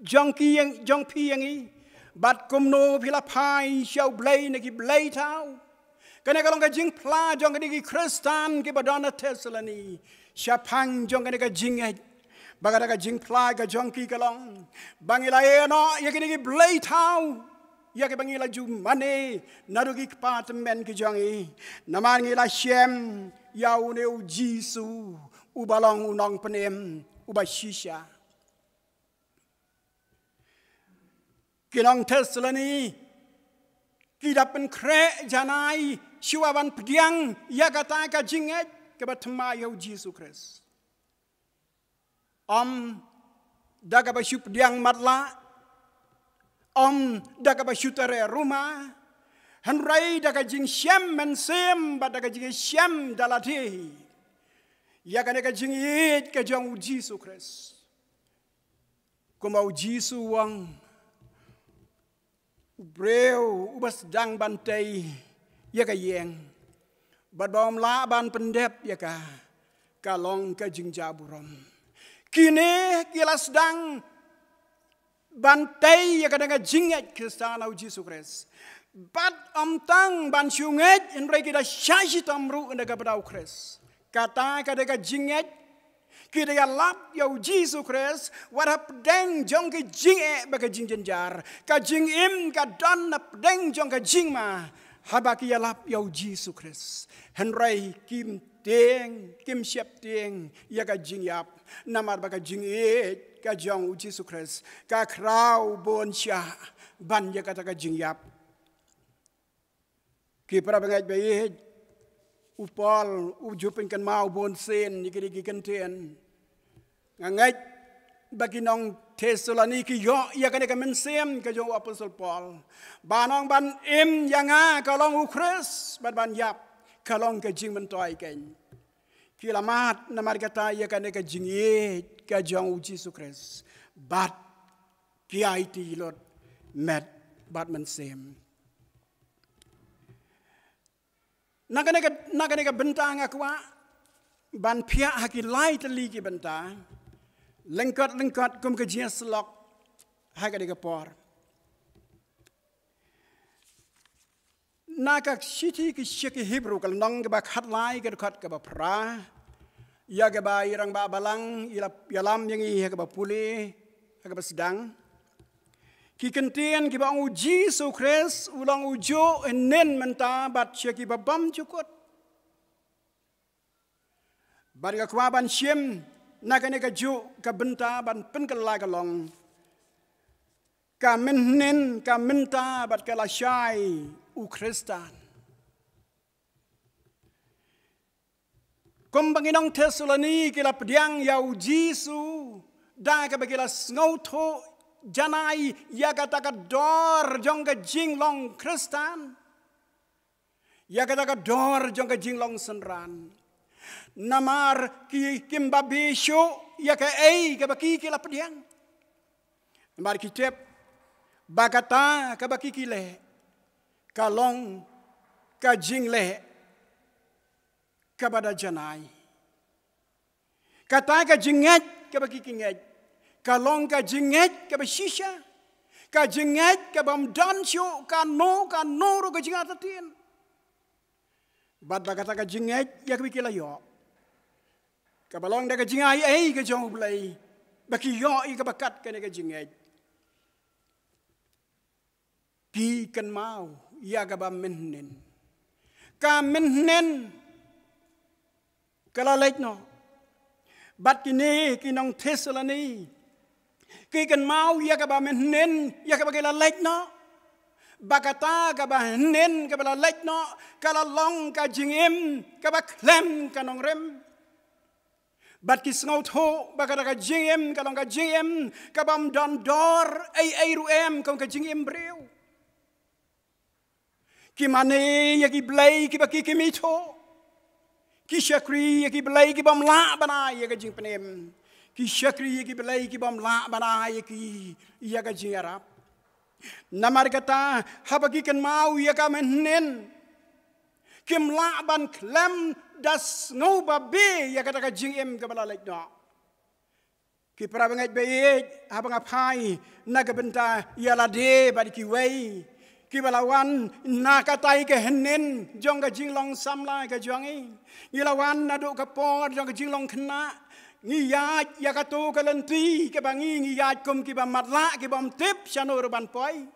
jong ki ïa, jong phi ïa ngi, bad kumno phi la phai sha U Blei na ki blei thaw. Kane ka long ka jingphla jong kine ki Khristan kiba don ha Thessaloni shaphang jong kane ka jingngeit. Ba kata ka jingphla ka jong ki ka long ba ngi la ïehnoh ïa kine ki blei thaw ïa kiba ngi la ju mane naduh ki kpa tymmen ki jong ngi, namar ngi la shem ïa une U Jisu uba long u nongpynim uba shisha. Ki nong Thessaloni ki da pynkhreh janai shuwa ban pdiang ïa kata ka jingngeit kaba thymmai ïa U Jisu Khrist. Ym da kaba shu pdiang matlah, ym da kaba shu treh ruma, hynrei da ka jingshem mynsiem bad da ka jingshem da lade ïa kane ka jingïeit ka jong U Jisu Khrist. Kumba U Jisu u ong, u briew uba sdang ban tei ïa ka ïing, bad ba ym lah ban pyndep ïa ka, ka long ka jingjaburom. Kine ki la sdang ban tei ïa ka dang ka jingngeit Khristan ha u Jisu Khrist. Bad ym tang ban shu ngeit, hynrei ki da shah shitom ruh na ka bynta u Khrist. Kata ka dang ka jingngeit, ki da ïalap ïa u Jisu Khrist wat hapdeng jong ka jingeh bad ka jingjynjar. Ka jingim ka don hapdeng jong ka jingma haba ki ïalap ïa u Jisu Khrist. Hynrei kim tieng, kim sheptieng ïa ka jingïap. Namar ba ka jingïeit ka jong u Jisu Khrist ka khraw bun shah ban ïa kata ka jingïap. Ki para bangeit ba ïeit, u Paul u ju pynkynmaw bun sien ïa kine ki kyntien. Nga ngeit ba ki nong Thessaloni ki ïoh ïa kane ka mynsiem ka jong u Apostol Paul. Ban ong ban im ïa nga ka long u Khrist, bad ban ïap ka long ka jingmyntoi keiñ. Ki la mad namar kata ïa kane ka jingïeit ka jong u Jisu Khrist. Bad ki aiti lut met bad mynsiem. Na kane ka, na kane ka bynta nga kwah ban phiah ha ki lai tylli ki bynta. Lyngkot lyngkot kum ka jingïasyllok ha kane ka por. Na ka shithi ki sha ki Hebru ka lynnong kaba khatlai ka dkhot kaba phra. Ïa kaba i rangbah balang i la ïalam ïa ngi ha kaba pule, ha kaba sdang. Ki kyntien kiba ong u Jisu Khrist u long u juh, hynnin, mynta bad sha kiba bymjukut. Bad nga kwah ban shim na kane ka juh ka bynta ban pynkylla ka long ka mynhynnin, ka mynta bad ka lashai u Khristan. Kumba ki nong Thessaloni ki la pdiang ïa u Jisu da kaba ki la sngewthuh janai ïa kata ka dor jong ka jinglong Khristan, ïa kata ka dor jong ka jinglong synran. Namar ki, kim babe shuh ïa kaei kaba ki, ki la pdiang. Namar ki tip ba kata kaba ki, ki leh ka long ka jingleh kaba da janai. Kata ka jingngeit kaba ki, ki ngeit ka long ka jingngeit kaba shisha, ka jingngeit kaba ym don shuh kano kano ruh ka jingartatien. Bad ba kata ka jingngeit ïa kaba ki la ïoh, kaba long da ka jingai ei ka jong U Blei, ba ki ïoh ïa kaba kat kane ka jingngeit. Ki kynmaw ïa kaba mynhynnin. Ka mynhynnin ka la leit noh. Bad kine ki nong Thessaloni ki kynmaw ïa kaba mynhynnin, ïa kaba ki la leit noh. Ba kata kaba hynnin kaba la leit noh ka la long ka jingim kaba khlem ka nongrim. Bad ki sngewthuh ba kata ka jingim ka long ka jingim kaba ym don dor ei ei ruh em, kum ka jingim briew. Ki mane ïa ki blei kiba ki, kim ithuh. Ki shakri ïa ki blei kiba ym lah ban ai ïa ka jingpynim. Ki shakri ïa ki blei kiba ym lah ban ai ïa ki, ïa ka jingïarap. Namar kata haba ki kynmaw ïa ka mynhynnin, kim lah ban khlem da sngew babe ïa kata ka jingim kaba la leit noh. Ki para bangeit ba ïeit, haba nga phai na ka bynta ïa lade bad kiwei kiba la wan na katai ka hynnin jong ka jinglong samla ka jong ngi, ngi la wan naduh ka por jong ka jinglong khynnah. Ngi ïaid ïa kato ka lynti kaba ngi, ngi ïaid kum kiba matlah, kiba ym tip shano ruh ban poi.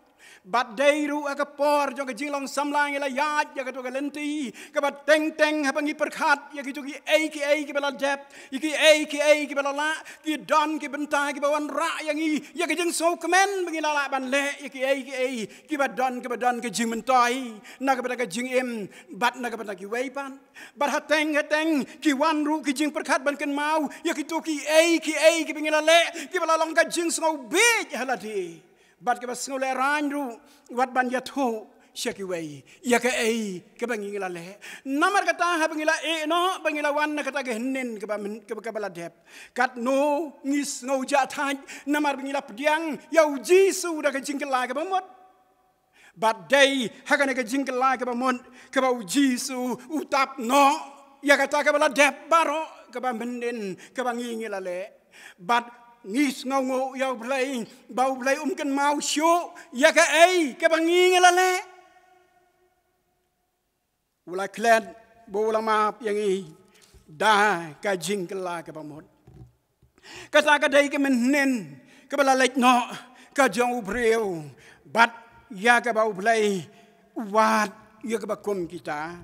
Bad dei ruh ha ka por jong ka jinglong samla ngi la ïaid ïa kato ka lynti kaba teng teng haba ngi pyrkhat ïa kito kiei kiei kiba la dep, ïa kiei kiei kiba la lah, ki don ki bynta kiba wanrah ïa ngi ïa ka jingsngewkmen ba ngi la lah ban leh ïa kiei kiei kiba don, kiba don ka jingmyntoi na ka bynta ka jingim bad na ka bynta kiwei pat. Bad hateng hateng ki wan ruh ki jingpyrkhat ban kynmaw ïa kito kiei kiei kiba ngi la leh kiba la long ka jingsngewbieit ha lade. Bad kiba sngewlehraiñ ruh wat ban ïathuh sha kiwei ïa kaei kaba ngi, ngi la leh. Namar kata haba ngi la ïeh noh ba ngi la wan na kata ka hynnin kaba myn-, kaba, kaba la dep, katno ngi sngew jahthait namar ba ngi la pdiang ïa U Jisu da ka jingkylla kaba mut. Bad dei ha kane ka jingkylla kaba mut kaba U Jisu u tap noh ïa kata kaba la dep baroh, kaba mynnin kaba ngi ngi la leh. Bad ngi sngewnguh ïa U Blei ba U Blei um kynmaw shuh ïa kaei kaba ngi ngi la leh. U la klet bad u la map ïa ngi da ka jingkylla kaba mut. Kata ka dei ka mynnin kaba la leit noh ka jong u briew, bad ïa kaba U Blei u wad ïa kaba kum kita.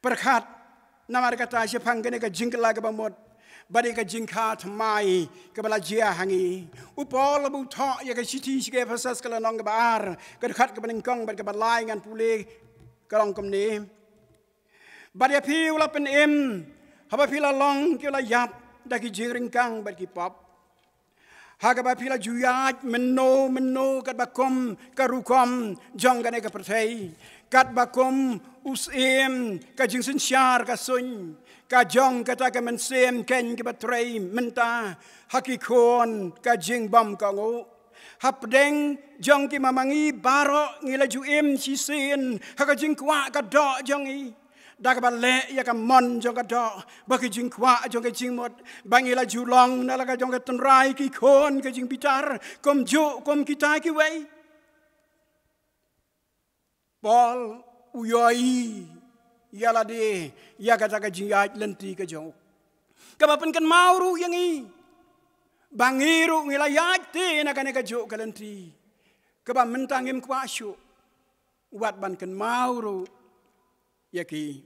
Pyrkhat namar kata shaphang kane ka jingkylla kaba mut, bad ïa ka jingkha thymmai kaba la jia ha ngi. U Paul ba u thoh ïa ka shithi sha ki Ephesus ka lynnong kaba ar, ka dkhot kaba nyngkong bad kaba lai ngan pule, ka long kumne: Bad ïa phi u la pynim haba phi la long ki la ïap da ki jingryngkang bad ki pop, ha kaba phi la ju ïaid mynno mynno katba kum ka rukom jong kane ka pyrthei, katba kum u syiem ka jingsynshar ka suiñ, ka jong kata ka mynsiem keiñ kaba trei mynta ha ki khun ka jingbymkohnguh. Hapdeng jong ki ma ma ngi baroh ngi la ju im shisien ha ka jingkwah ka doh jong ngi, da kaba leh ïa ka mon jong ka doh bad ki jingkwah jong ka jingmut, ba ngi la ju long na la ka jong ka tynrai ki khun ka jingbitar kumjuh kum kita kiwei. Paul u ïohi ïa lade ïa kata ka jingïaid lynti ka jong u, kaba pynkynmaw ruh ïa ngi ba ngi ruh ngi la ïaid te na kane kajuh ka lynti kaba mynta ngim kwah shuh wat ban kynmaw ruh ïa ki.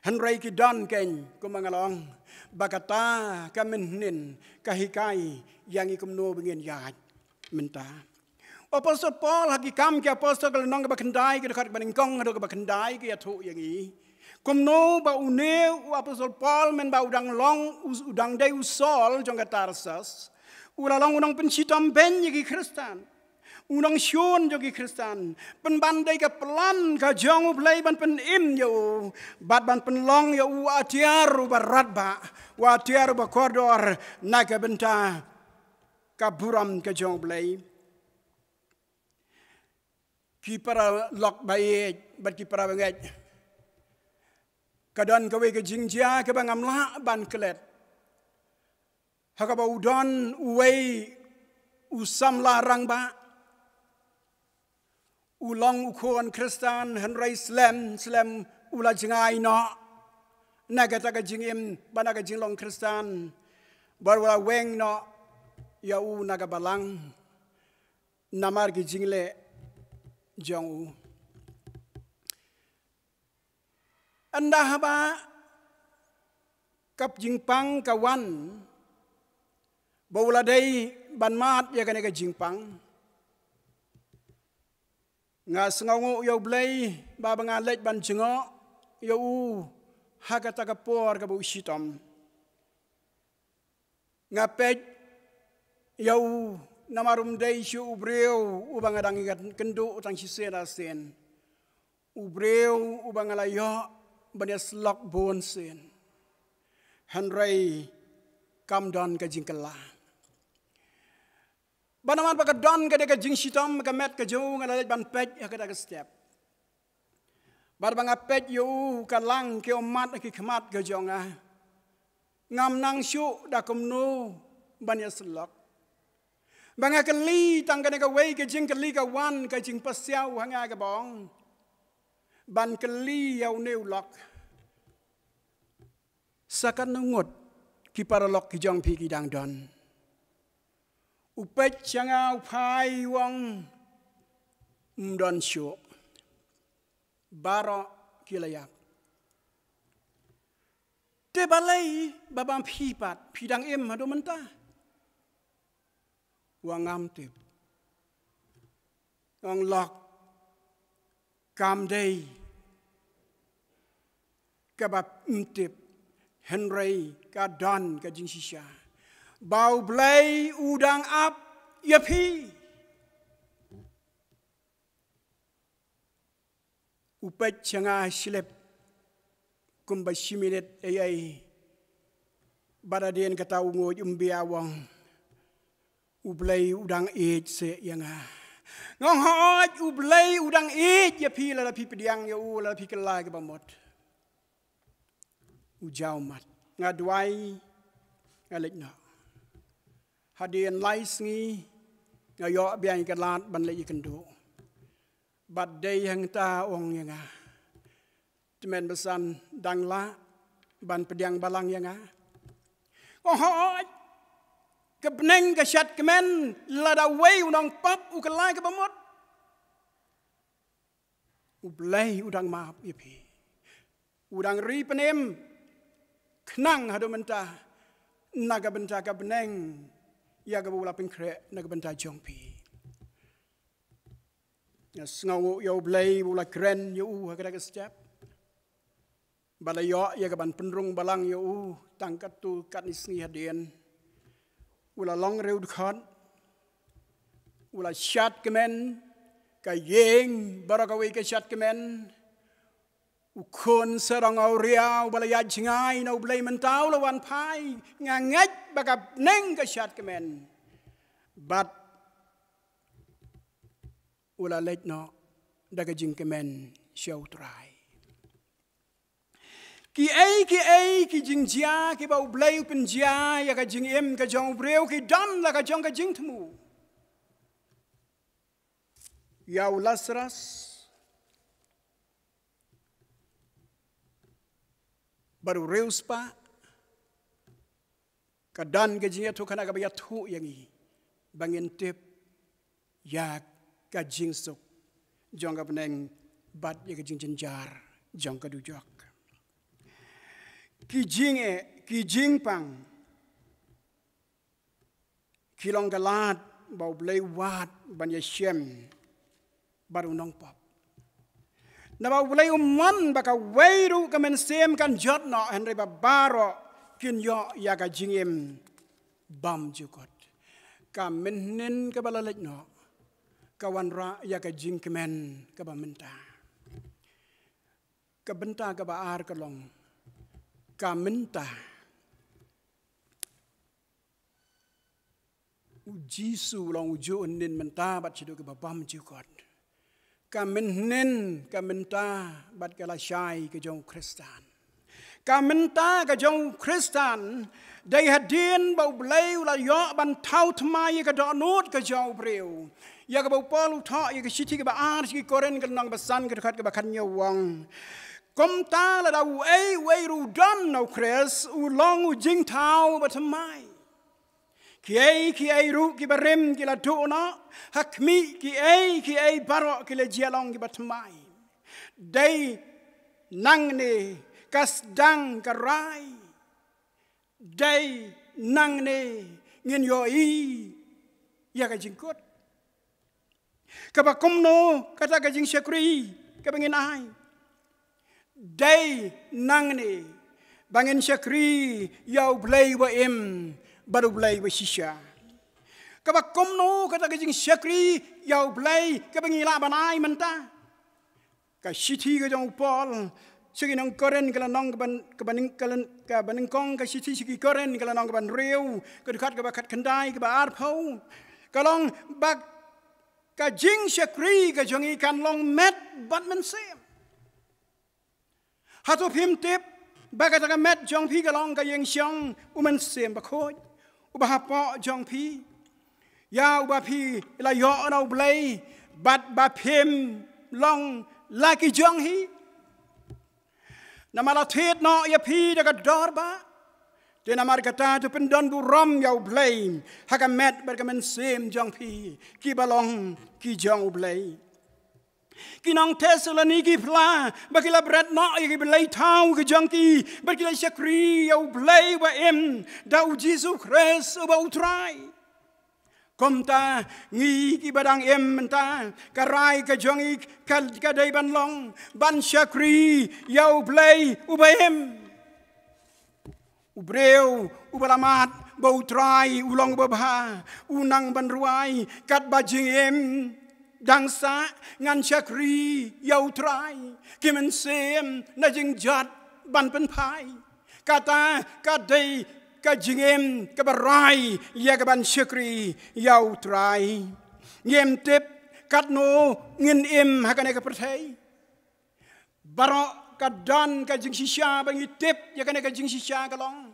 Hynrei ki don keiñ, kumba nga la ong, ba kata ka mynhynnin ka hikai ïa ngi kumno ba ngin ïaid mynta. U Apostol Paul ha Ki Kam ki Apostol ka lynnong kaba khyndai, ka dkhot kaba nyngkong haduh kaba khyndai, ka ïathuh ïa ngi kumno ba une u Apostol Paul, mynba u dang long, u, u dang dei u Saul jong ka Tarsus, u la long u nongpynshitom beiñ ïa ki Khristan, u nongshun jong ki Khristan, pynban dei ka plan ka jong U Blei ban pynim ïa u bad ban pynlong ïa u atiar uba radbah, u atiar uba kordor na ka bynta ka burom ka jong U Blei. Ki paralok ba ïeit bad ki para bangeit, ka don kawei ka jingjia kaba ngam lah ban klet, ha kaba u don uwei u samla rangbah, u long u khun Khristan, hynrei slem slem u la jngai noh na kata ka jingim bad na ka jinglong Khristan, bad u la weng noh ïa u na ka balang namar ki jingleh jong u. Ynda haba ka jingpang ka wan, ba u la dei ban mad ïa kane ka jingpang, nga sngewnguh ïa U Blei ba, ba nga leit ban jngoh ïa u ha kata ka por kaba u shitom. Nga peit ïa u namar um dei shuh u briew uba nga dang ïakynduh tang shisien arsien, u briew uba nga la ïoh ban ïasyllok bun sien, hynrei kam don ka jingkylla. Bad namar ba ka don kane ka jingshitom ha ka met ka jong u, nga la leit ban peit ha kata ka step. Bad ba nga peit ïa u, ka lang ki ummat ha ki khmat ka jong nga. Ngam nang shuh da kumno ban ïasyllok. Ba nga kylli tang kane kawei ka jingkylli ka wan ka jingpasiaw ha nga kaba ong, ban kylli ïa une u lok: Sa katno ngut ki paralok ki jong phi ki dang don? U peit sha nga, u phai, u ong: Ym don shuh, baroh ki la ïap. Te balei ba bam phi pat, phi dang im haduh mynta? U ong: Ngam tip. U ong: Lok, kam dei kaba ym tip, hynrei ka don ka jingshisha ba U Blei u dang ap ïa phi. U peit sha nga shlip kumba shi minit ei ei, bad hadien kata u nguid, um bia, u ong: U Blei u dang ïeit seh ïa nga. Nga ong hooid, U Blei u dang ïeit ïa phi lada phi pdiang ïa u, lada phi kylla ïa kaba mut. U jaw mat. Nga duwai, nga leit noh. Hadien lai sngi nga ïoh biang ïa ka lad ban leit ïakynduh. Bad dei hangta u ong ïa nga, Tymmen Basan, dang lah ban pdiang balang ïa nga? Nga ong hooid, ka bneng ka shad kmen lada uwei u nongpop u kylla ïa kaba mut. U Blei u dang map ïa phi. U dang ri pynim khnang haduh mynta na ka bynta ka bneng ïa kaba u la pynkhreh na ka bynta jong phi. Nga sngewnguh ïa U Blei ba u la kren ïa u ha kata ka step. Ba la ïoh ïa ka ban pynrung balang ïa u tang katto katne sngi hadien. U la long riewdkhot. U la shad kmen, ka ïing baroh kawei ka shad kmen. U khun sarong awria uba la ïaid jngai na U Blei mynta u la wan phai. Nga ngeit ba ka bneng ka shad kmen. Bad u la leit noh da ka jingkmen sha U Trai. Kiei kiei ki jingjia kiba U Blei u pynjia ïa ka jingim ka jong u briew ki don la ka jong ka jingthmu. Ïa u Lasarus bad u riewspah, ka don ka jingïathuhkhana kaba ïathuh ïa ngi ba ngin tip ïa ka jingsuk jong ka bneng bad ïa ka jingjynjar jong ka dujok. Ki jingeh, ki jingpang, ki long ka lad ba U Blei u wad ban ïashem bad u nongpop. Naba U Blei um mon ba kawei ruh ka mynsiem kan jot noh, hynrei ba baroh kin ïoh ïa ka jingim bymjukut. Ka mynhynnin kaba la leit noh ka wanrah ïa ka jingkmen kaba mynta. Ka bynta kaba ar ka long, ka mynta U Jisu u long ujuh u hynnin mynta bad shaduh kiba bymjukut. Ka mynhynnin, ka mynta bad ka lashai ka jong u Khristan. Ka mynta ka jong u Khristan, dei hadien ba U Blei u la ïoh ban thaw thymmai ïa ka dohnud ka jong u briew. Ïa kaba u Paul u thoh ïa ka shithi kaba ar sha ki Korinth ka lynnong ba san ka dkhot kaba khathynñiew u ong, kumta lada uei uei ruh u don na u Khrist u long u jingthaw bathymmai. Kiei kiei ruh kiba rim ki la duh noh, ha khmih kiei kiei baroh ki la jia long kiba thymmai. Dei nangne ka sdang ka rai. Dei nangne ngin ïohi ïa ka jingkut. Kaba kumno kata ka jingshakri kaba ngin ai? Dei nangne ba ngin shakri ïa U Blei uba im bad U Blei uba shisha. Kaba kumno kata ka jingshakri ïa U Blei kaba ngi lah ban ai mynta? Ka shithi ka jong u Paul sha ki nong Korinth ka lynnong kaba, kaba nyng-, ka lyn-, kaba nyngkong, ka shithi sha ki Korinth ka lynnong kaba hynriew, ka dkhot kaba khatkhyndai, kaba arphew, ka long ba ka jingshakri ka jong ngi kan long met bad mynsiem. Hato phim tip ba kata ka met jong phi ka long ka ïing shong U Mynsiem Bakhuid uba hapoh jong phi, ïa uba phi la ïoh na U Blei bad ba phim long la ki jong hi? Namar la thied noh ïa phi da ka dor ba, te namar kata to pyndonburom ïa U Blei ha ka met bad ka mynsiem jong phi, kiba long ki jong U Blei. Ki nong Thessaloniki pla, ba ki la bret noh ïa ki blei thaw ki jong ki, ba ki la shakri ïa U Blei uba im da U Jisu Khrist uba U Trai. Kumta ngi kiba dang im mynta, ka rai ka jong ngi ka, ka dei ban long ban shakri ïa U Blei uba im. U briew uba la mad ba U Trai u long uba bha, u nang ban rwai katba jingim dang sah, ngan shakri ïa U Trai, ki mynsiem na jingjot ban pynphai. Kata ka dei ka jingim kaba rai ïa ka ban shakri ïa U Trai. Ngim tip Katno ngin im ha kane ka pyrthei? Baroh ka don ka jingshisha ba ngi tip ïa kane ka jingshisha ka long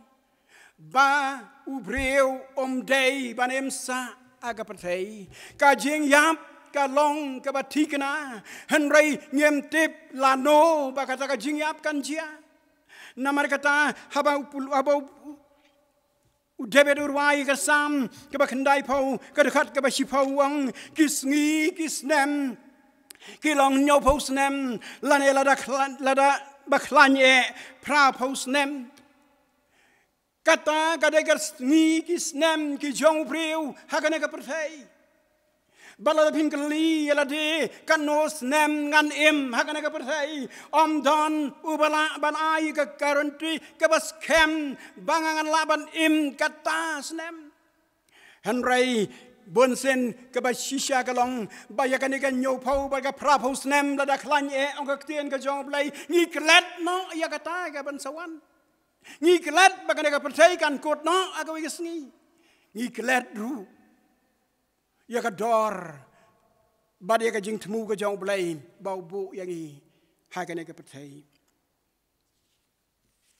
ba u briew um dei ban im sah ha ka pyrthei. Ka jingïap ka long kaba thikna, hynrei ngim tip lano ba kata ka jingïap kan jia. Namar kata haba u pul-, haba u U David u rwai ka Salm kaba khyndaiphew, ka dkhot kaba shiphew u ong, ki sngi ki snem ki long hynñiewphew snem, lane lada khla-, lada ba khlaiñ eh phraphew snem. Kata ka dei ka sngi ki snem ki jong u briew ha kane ka pyrthei. Ba lada phin kylli ïa lade katno snem ngan im ha kane ka pyrthei, ym don uba lah ban ai ka guarantee kaba skhem ba nga ngan lah ban im kata snem. Hynrei bunsien kaba shisha ka long ba ïa kane ka hynñiewphew bad ka phraphew snem lada khlaiñ eh, ong ka ktien ka jong U Blei, ngi klet noh ïa kata kaban sa wan. Ngi klet ba kane ka pyrthei kan kut noh ha kawei ka sngi. Ngi klet ruh ïa ka dor bad ïa ka jingthmu ka jong U Blei ba u buh ïa ngi ha kane ka pyrthei.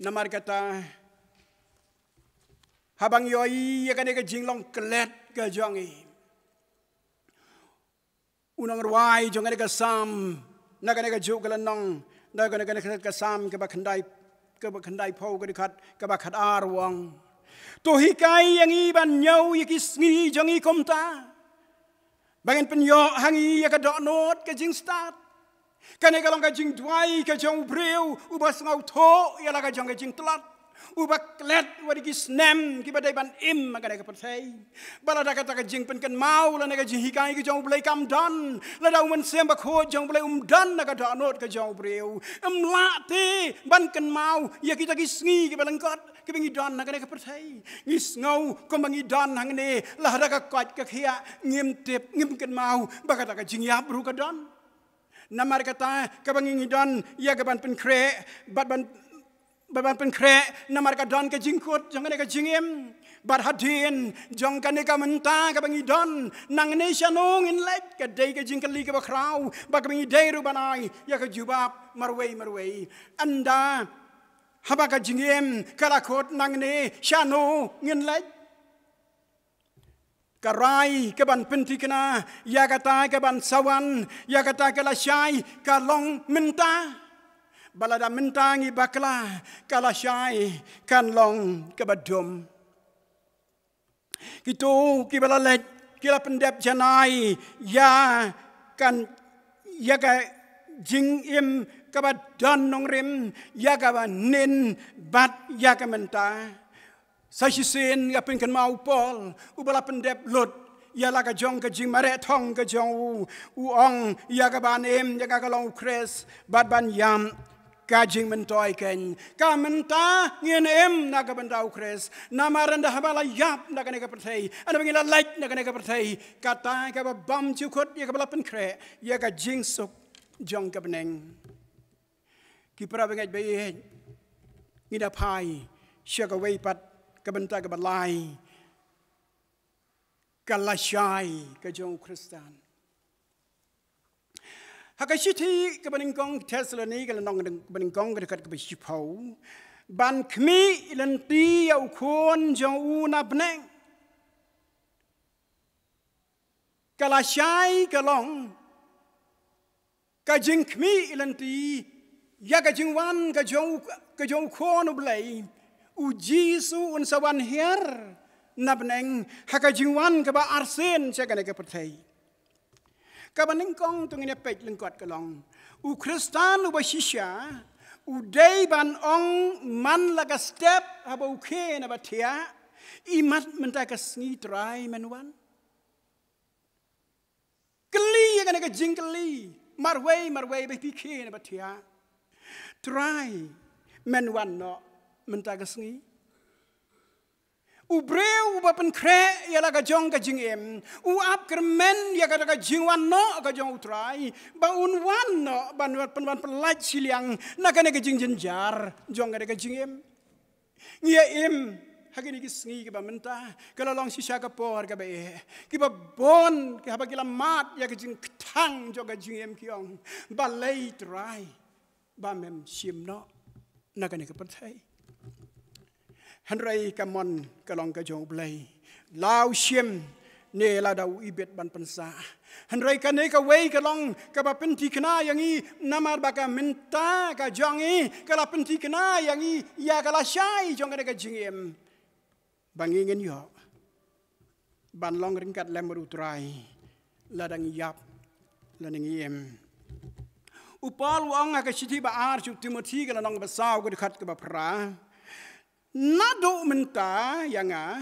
Namar kata, haba ngi ïohi ïa kane ka jinglong klet ka jong ngi, u nongrwai jong kane ka Salm, na kane kajuh ka lynnong, na kane, kane ka Salm kaba khyndai, kaba khyndaiphew, ka dkhot kaba khatar u ong, to hikai ïa ngi ban ñiew ïa ki sngi jong ngi kumta, ba ngin pynïoh ha ngi ïa ka dohnud ka jingstad. Kane ka long ka jingduwai ka jong u briew uba sngewthuh ïa la ka jong ka jingtlot, uba klet wat ïa ki snem kiba dei ban im ha kane ka pyrthei. Ba lada kata ka jingpynkynmaw lane ka jinghikai ka jong U Blei kam don, lada U Mynsiem Bakhuid jong U Blei um don ha ka dohnud ka jong u briew, ym lah te ban kynmaw ïa kita ki sngi kiba lyngkot kiba ngi don ha kane ka pyrthei. Ngi sngew kumba ngi don hangne, lada ka koit ka khiah, ngim tip, ngim kynmaw ba kata ka jingïap ruh ka don. Namar kata, kaba ngi ngi don ïa kaban pynkhreh bad ban, bad ban pynkhreh, namar ka don ka jingkut jong kane ka jingim. Bad hadien jong kane ka mynta kaba ngi don, nangne shano ngin leit, ka dei ka jingkylli kaba khraw, bad kaba ngi dei ruh ban ai ïa ka jubab marwei marwei. Ynda haba ka jingim ka la kut, nangne shano ngin leit? Ka rai kaban pynthikna ïa kata kaban sa wan, ïa kata ka lashai, ka long mynta. Ba lada mynta ngi bakla, ka lashai kan long kaba dum. Kito kiba la leit ki la pyndep janai ïa kan, ïa ka jingim kaba don nongrim, ïa kaba nin bad ïa ka mynta. Sa shisien nga pynkynmaw u Paul uba la pyndep lut ïa la ka jong ka jingmareh thong ka jong u, u ong, ïa kaban im ïa nga ka long U Khrist, bad ban ïam ka jingmyntoi keiñ. Ka mynta ngin im na ka bynta U Khrist. Namar ynda haba la ïap na kane ka pyrthei, ynda ba ngi la leit na kane ka pyrthei, kata kaba bymjukut ïa kaba la pynkhreh, ïa ka jingsuk jong ka bneng. Ki para bangeit ba ïeit, ngi da phai sha kawei pat ka bynta kaba lai, ka lashai ka jong u Khristan. Ha ka shithi kaba nyngkong Thessaloni, ka lynnong kaba nyngkong, ka dkhot kaba shiphew, ban khmih lynti ïa u khun jong u na bneng. Ka lashai ka long ka jingkhmih lynti ïa ka jingwan ka jong u, ka jong u Khun u Blei. U Jisu un sa wan hiar na bneng ha ka jingwan kaba arsien sha kane ka pyrthei. Kaba nyngkong to ngin ïa peit lyngkot ka long, u Khristan uba shisha u dei ban ong man la ka step haba u khie na ba thiah, imat mynta ka sngi Trai men wan. Kylli ïa kane ka jingkylli marwei marwei ba phi khie na ba thiah, Trai men wan noh mynta ka sngi? U briew uba pynkhreh ïa la ka jong ka jingim u ap kyrmen ïa kata ka jingwan noh ka jong u Trai, ba un wan noh ban, ban pynwan pyllait shiliang na kane ka jingjynjar jong kane ka jingim. Ngi ïa im Ha kine ki sngi kiba mynta, ka la long shisha ka por kaba eh. Kiba bun, ki haba ki la mad ïa ka jingkthang jong ka jingim ki ong, balei Trai ba mem shim noh na kane ka pyrthei? Hynrei ka mon ka long ka jong U Blei. La u shim ne lada u ibit ban pynsah. Hynrei kane kawei ka long kaba pynthikna ïa ngi, namar ba ka mynta ka jong ngi ka la pynthikna ïa ngi ïa ka lashai jong kane ka jingim. Ba ngi ngin ïoh ban long ryngkat lem bad U Trai, lada ngi ïap lane ngi im. U Paul u ong ha ka shithi ba ar sha u Timothi, ka lynnong ba saw, ka dkhot kaba phra: Naduh mynta ïa nga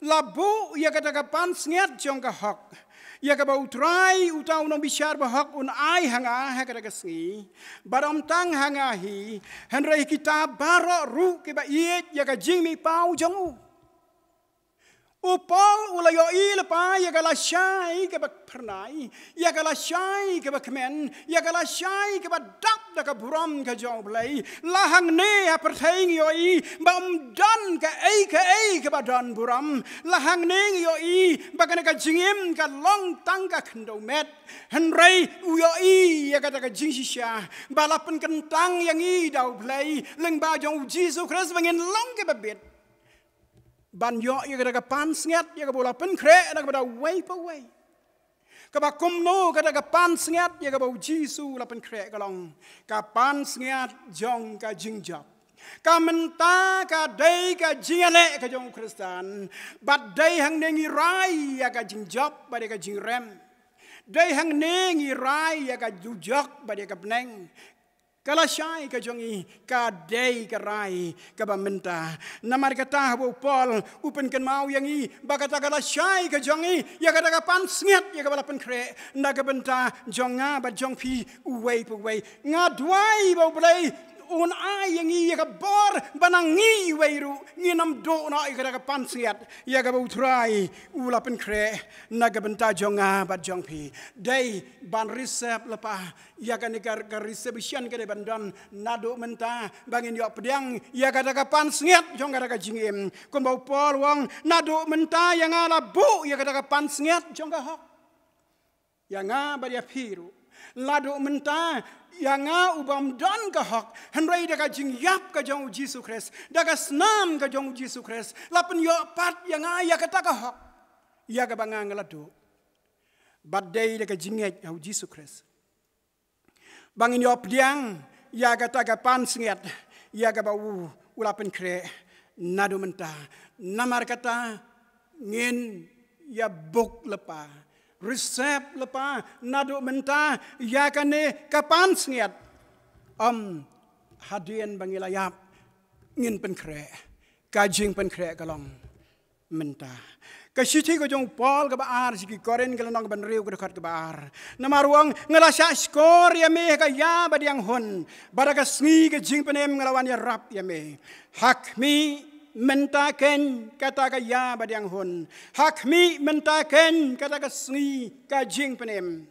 la buh ïa kata ka pansngiat jong ka hok, ïa kaba U Trai, uta u nongbishar bahok, un ai ha nga ha kata ka sngi. Bad ym tang ha nga hi, hynrei kita baroh ruh kiba ïeit ïa ka jingmihpaw jong u. U Paul u la ïohi lypa ïa ka lashai kaba phyrnai, ïa ka lashai kaba kmen, ïa ka lashai kaba dap da ka burom ka jong U Blei. La hangne ha pyrthei ngi ïohi ba ym don kaei kaei kaba don burom. La hangne ngi ïohi ba kane ka jingim ka long tang ka khyndew met. Hynrei u ïohi ïa kata ka jingshisha ba la pynkyntang ïa ngi da U Blei lyngba jong U Jisu Khrist ba ngin long kiba bit ban ïoh ïa kata ka pansngiat ïa kaba u la pynkhreh na ka bynta uwei pa uwei. Kaba kumno kata ka pansngiat ïa kaba U Jisu u la pynkhreh ka long ka pansngiat jong ka jingjop. Ka mynta ka dei ka jingïaleh ka jong u Khristan, bad dei hangne ngi rai ïa ka jingjop bad ïa ka jingrem. Dei hangne ngi rai ïa ka dujok bad ïa ka bneng. Ka lashai ka jong ngi ka dei ka rai kaba mynta. Namar kata haba u Paul u pynkynmaw ïa ngi ba kata ka lashai ka jong ngi, ïa kata ka pansngiat ïa kaba la pynkhreh na ka bynta jong nga bad jong phi uwei pa uwei, nga duwai ba U Blei un ai ïa ngi ïa ka bor ba na ngi uwei ruh ngin ym duh noh ïa kata ka pansngiat ïa kaba U Trai u la pynkhreh na ka bynta jong nga bad jong phi. Dei ban reserve lypa. Ïa kane ka, ka reservation ka dei ban don naduh mynta ba ngin ïoh pdiang ïa kata ka pansngiat jong kata ka jingim. Kumba u Paul u ong, naduh mynta ïa nga la buh ïa kata ka pansngiat jong ka hok. Ïa nga bad ïa phi ruh. Naduh mynta ïa nga uba ym don ka hok, hynrei da ka jingïap ka jong U Jisu Khrist, da ka snam ka jong U Jisu Khrist, la pynïoh pat ïa nga ïa kata ka hok ïa kaba nga nga la duh. Bad dei da ka jingngeit ha U Jisu Khrist ba ngin ïoh pdiang ïa kata ka pansngiat ïa kaba u, u la pynkhreh naduh mynta. Namar kata ngin ïa book lypa, reserve lypa naduh mynta ïa kane ka pansngiat. Ym hadien ba ngi la ïap ngin pynkhreh. Ka jingpynkhreh ka long mynta. Ka shithi ka jong u Paul kaba ar sha ki Korinth, ka lynnong kaba hynriew, ka dkhot kaba ar. Namar u ong, nga la shah shkor ïa me ha ka ïa badiang hun, bad ha ka sngi ka jingpynim nga la wan ïarap ïa me. Ha khmih mynta keiñ kata ka ïa badiang hun, ha khmih mynta keiñ kata ka sngi ka jingpynim.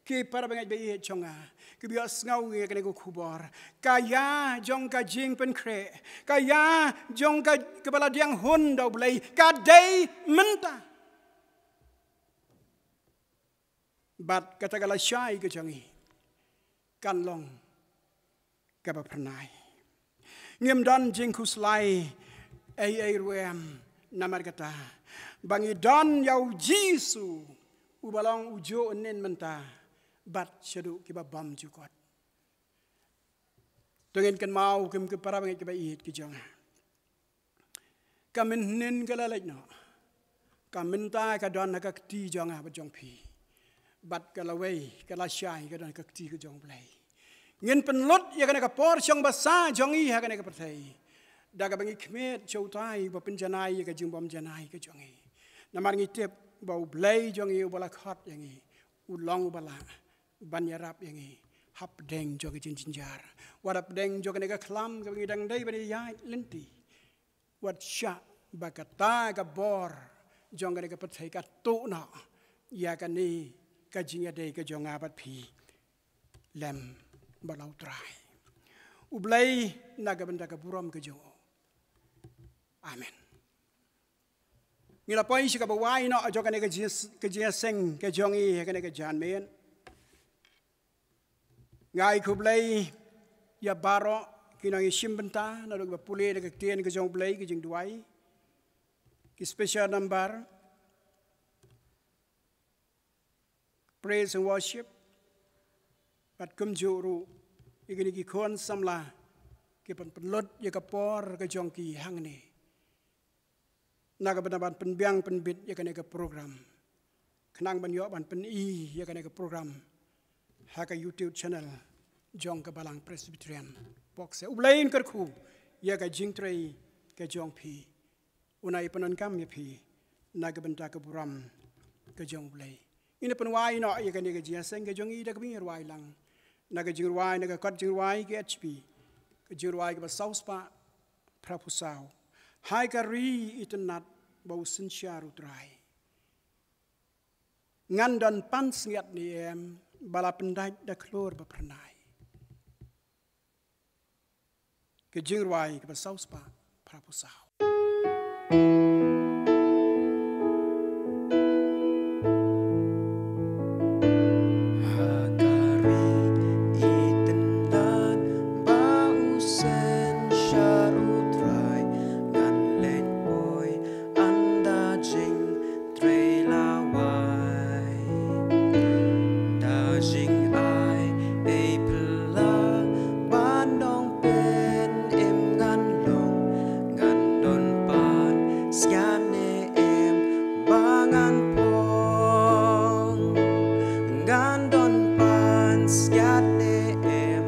Ki para bangeit ba ïeit jong nga, kiba ïohsngew ïa kane ka khubor, ka ïa jong ka jingpynkhreh, ka ïa jong ka, kaba la diang hun da U Blei, ka dei mynta. Bad kata ka lashai ka jong ngi kan long kaba phyrnai. Ngim don jingkhuslai ei ei ruh em, namar kata ba ngi don ïa U Jisu, uba long ujuh, ynnin, mynta bad shaduh kiba bymjukut. To ngin kynmaw kum ki para bangeit kiba ïeit ki jong nga. Ka mynhynnin ka la leit noh. Ka mynta ka don ha ka kti jong nga bad jong phi. Bad ka lawei, ka lashai, ka don ha ka kti ka jong U Blei. Ngin pynlut ïa kane ka por shong basa jong ngi ha kane ka pyrthei da kaba ngi khmih sha utai uba pynjanai ïa ka jingbymjanai ka jong ngi. Namar ngi tip ba U Blei jong ngi uba la khot ïa ngi, u long uba lah ban ïarap ïa ngi hapdeng jong ka jingjynjar, wat hapdeng jong kane ka khlam kaba ngi dang dei ban ïaid lynti. Wat shah ba kata ka bor jong kane ka pyrthei ka tuh noh ïa kane ka jingïadei ka jong nga bad phi lem bad la U Trai. U Blei na ka bynta ka burom ka jong u. Amen. Ngi la poi sha kaba wai noh jong kane ka jing, ka jingïaseng ka jong ngi ha kane ka janmiet. Nga ai khublei ïa baroh ki nongïashim bynta naduh kiba pule da ka ktien ka jong U Blei, ka jingduwai, ki special number, praise and worship, bad kumjuh ruh ïa kine ki khun samla kiba pynlut ïa ka por ka jong ki hangne na ka bynta ban pynbiang pynbit ïa kane ka program, khnang ban ïoh ban pyni ïa kane ka program ha ka YouTube channel jong ka Balang Presbyterian Boxer. U Blei un kyrkhu ïa ka jingtrei ka jong phi. Un ai pyndonkam ïa phi na ka bynta ka burom ka jong U Blei. Ngin ïa pynwai noh ïa kane ka jingïaseng ka jong ngi da kaba ngin rwai lang na ka jingrwai, na ka kot jingrwai ka H P, ka jingrwai kaba saw spah phra phew saw. Hai ka ri itynnat ba u synshar U Trai, ngan don pansngiat ne em ba la pyndait da khlur ba phyrnai. Ka jingrwai kaba saw spah phra phew saw. Ha ka ri itynnat ba u synshar U Trai, ngan leit poi ynda jing trei lawai. Da jingai ei phylla ban dang pynim ngan long, ngan don pansngiat ne em ba ngan phong. Ngan don pansngiat ne em,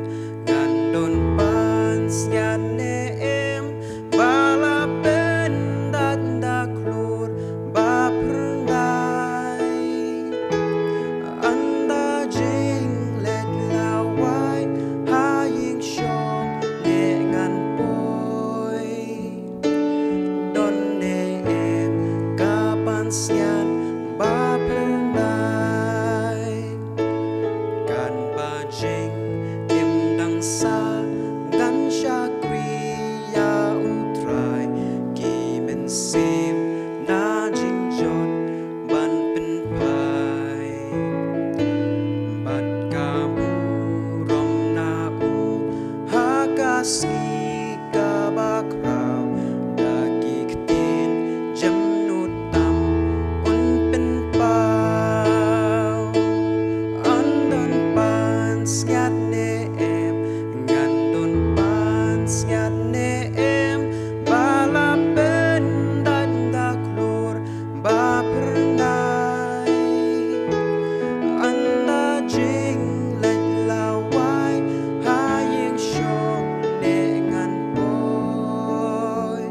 ngan don pansngiat ne em ba la pyndait da khlur ba phyrnai. Ynda jingleit lawai ha ïing shong ne ngan poi, don ne em ka pansngiat ba phyrnai. Katba jingim dang sah, ngan shakri ïa U Trai, ki mynsiem na jingjot ban pynphai. Bad ka burom na u ha ka sngi kaba khraw, da ki ktien jemnud tam un pynpaw. Ngan don pansngiat ne em, ngan don pansngiat ne em ba la pyndait da khlur ba phyrnai. Ynda jingleit lawai ha ïing shong ne ngan poi,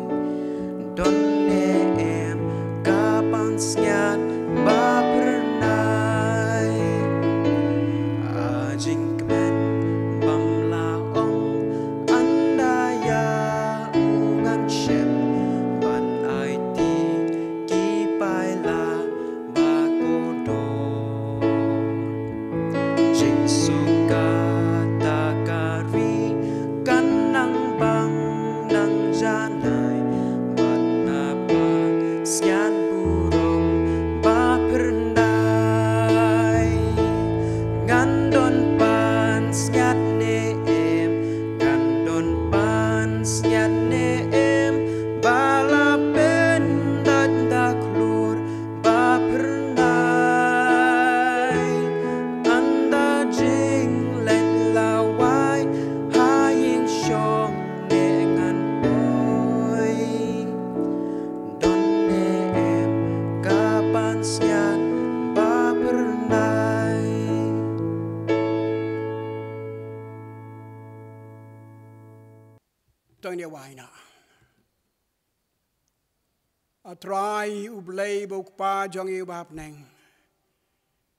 don ne em ka pansngiat ba phyrnai. Ha jingkmen bym la ong, ynda ïa u ngan shem ban aiti ki paila ba kordor. Jingsuk kata ka ri kan nang bang nang janai, bad na pansngiat burom ba phyrnai. Ngan don pansngiat ne em, ngan don pansngiat ne em ba la pyndait da khlur ba phyrnai. Ynda jingleit lawai ha ïing shong ne ngan poi, don ne em ka pansngiat ba phyrnai. To ngin ïa wai noh. A Trai U Blei ba u Kpa jong ngi uba ha bneng,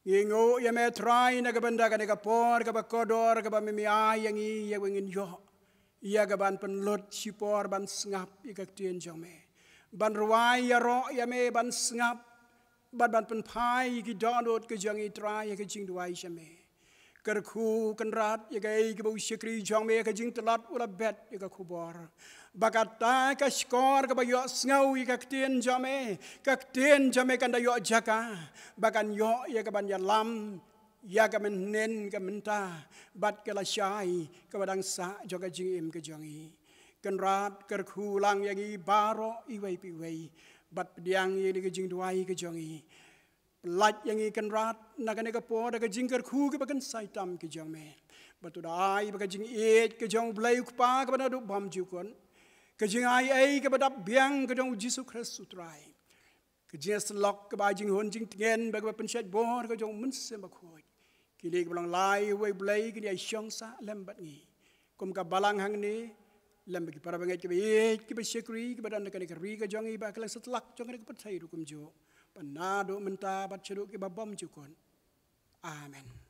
ngi nguh ïa me Trai na ka bynta kane ka por kaba kordor kaba me ai ïa ngi, ïa ba ngin ïoh ïa ka ban pynlut shipor ban sngap ïa ka ktien jong me, ban rwai ïaroh ïa me, ban sngap bad ban pynphai ki dohnud ka jong ngi Trai ha ka jingduwai sha me. Kyrkhu Kynrad ïa kaei kaba u shakri jong me ka jingtlot u la bet ïa ka khubor. Ba kata ka shkor kaba ïohsngew ïa ka ktien jong me, ka ktien jong me kan da ïoh jaka ba kan ïoh ïa ka ban ïalam ïa ka mynhynnin ka mynta bad ka lashai kaba dang sah jong ka jingim ka jong i. Kynrad kyrkhu lang ïa ngi baroh iwei pa iwei bad pdiang ïa ka jingduwai ka jong i. Pyllait ïa ngi Kynrad na kane ka por da ka jingkyrkhu kaba kynsai tam ka jong me. Bad to da ai ba ka jingïeit ka jong u Blei u Kpa kaba naduh bymjukut, ka jingai ei kaba dap biang ka jong u Jisu Khrist u Trai, ka jingïasyllok kaba ai jinghun jingtngen bad kaba pynshait bor ka jong u Mynsiem Bakhuid, kine kiba long lai uwei u Blei kin ïai shong sah lem bad ngi kum ka balang hangne, lem bad ki para bangeit kiba ïeit kiba shakri kiba don ha kane ka ri ka jong i bad ha kylleng satlak jong kane ka pyrthei ruh kumjuh, bad naduh mynta bad shaduh kiba bymjukut. Amen.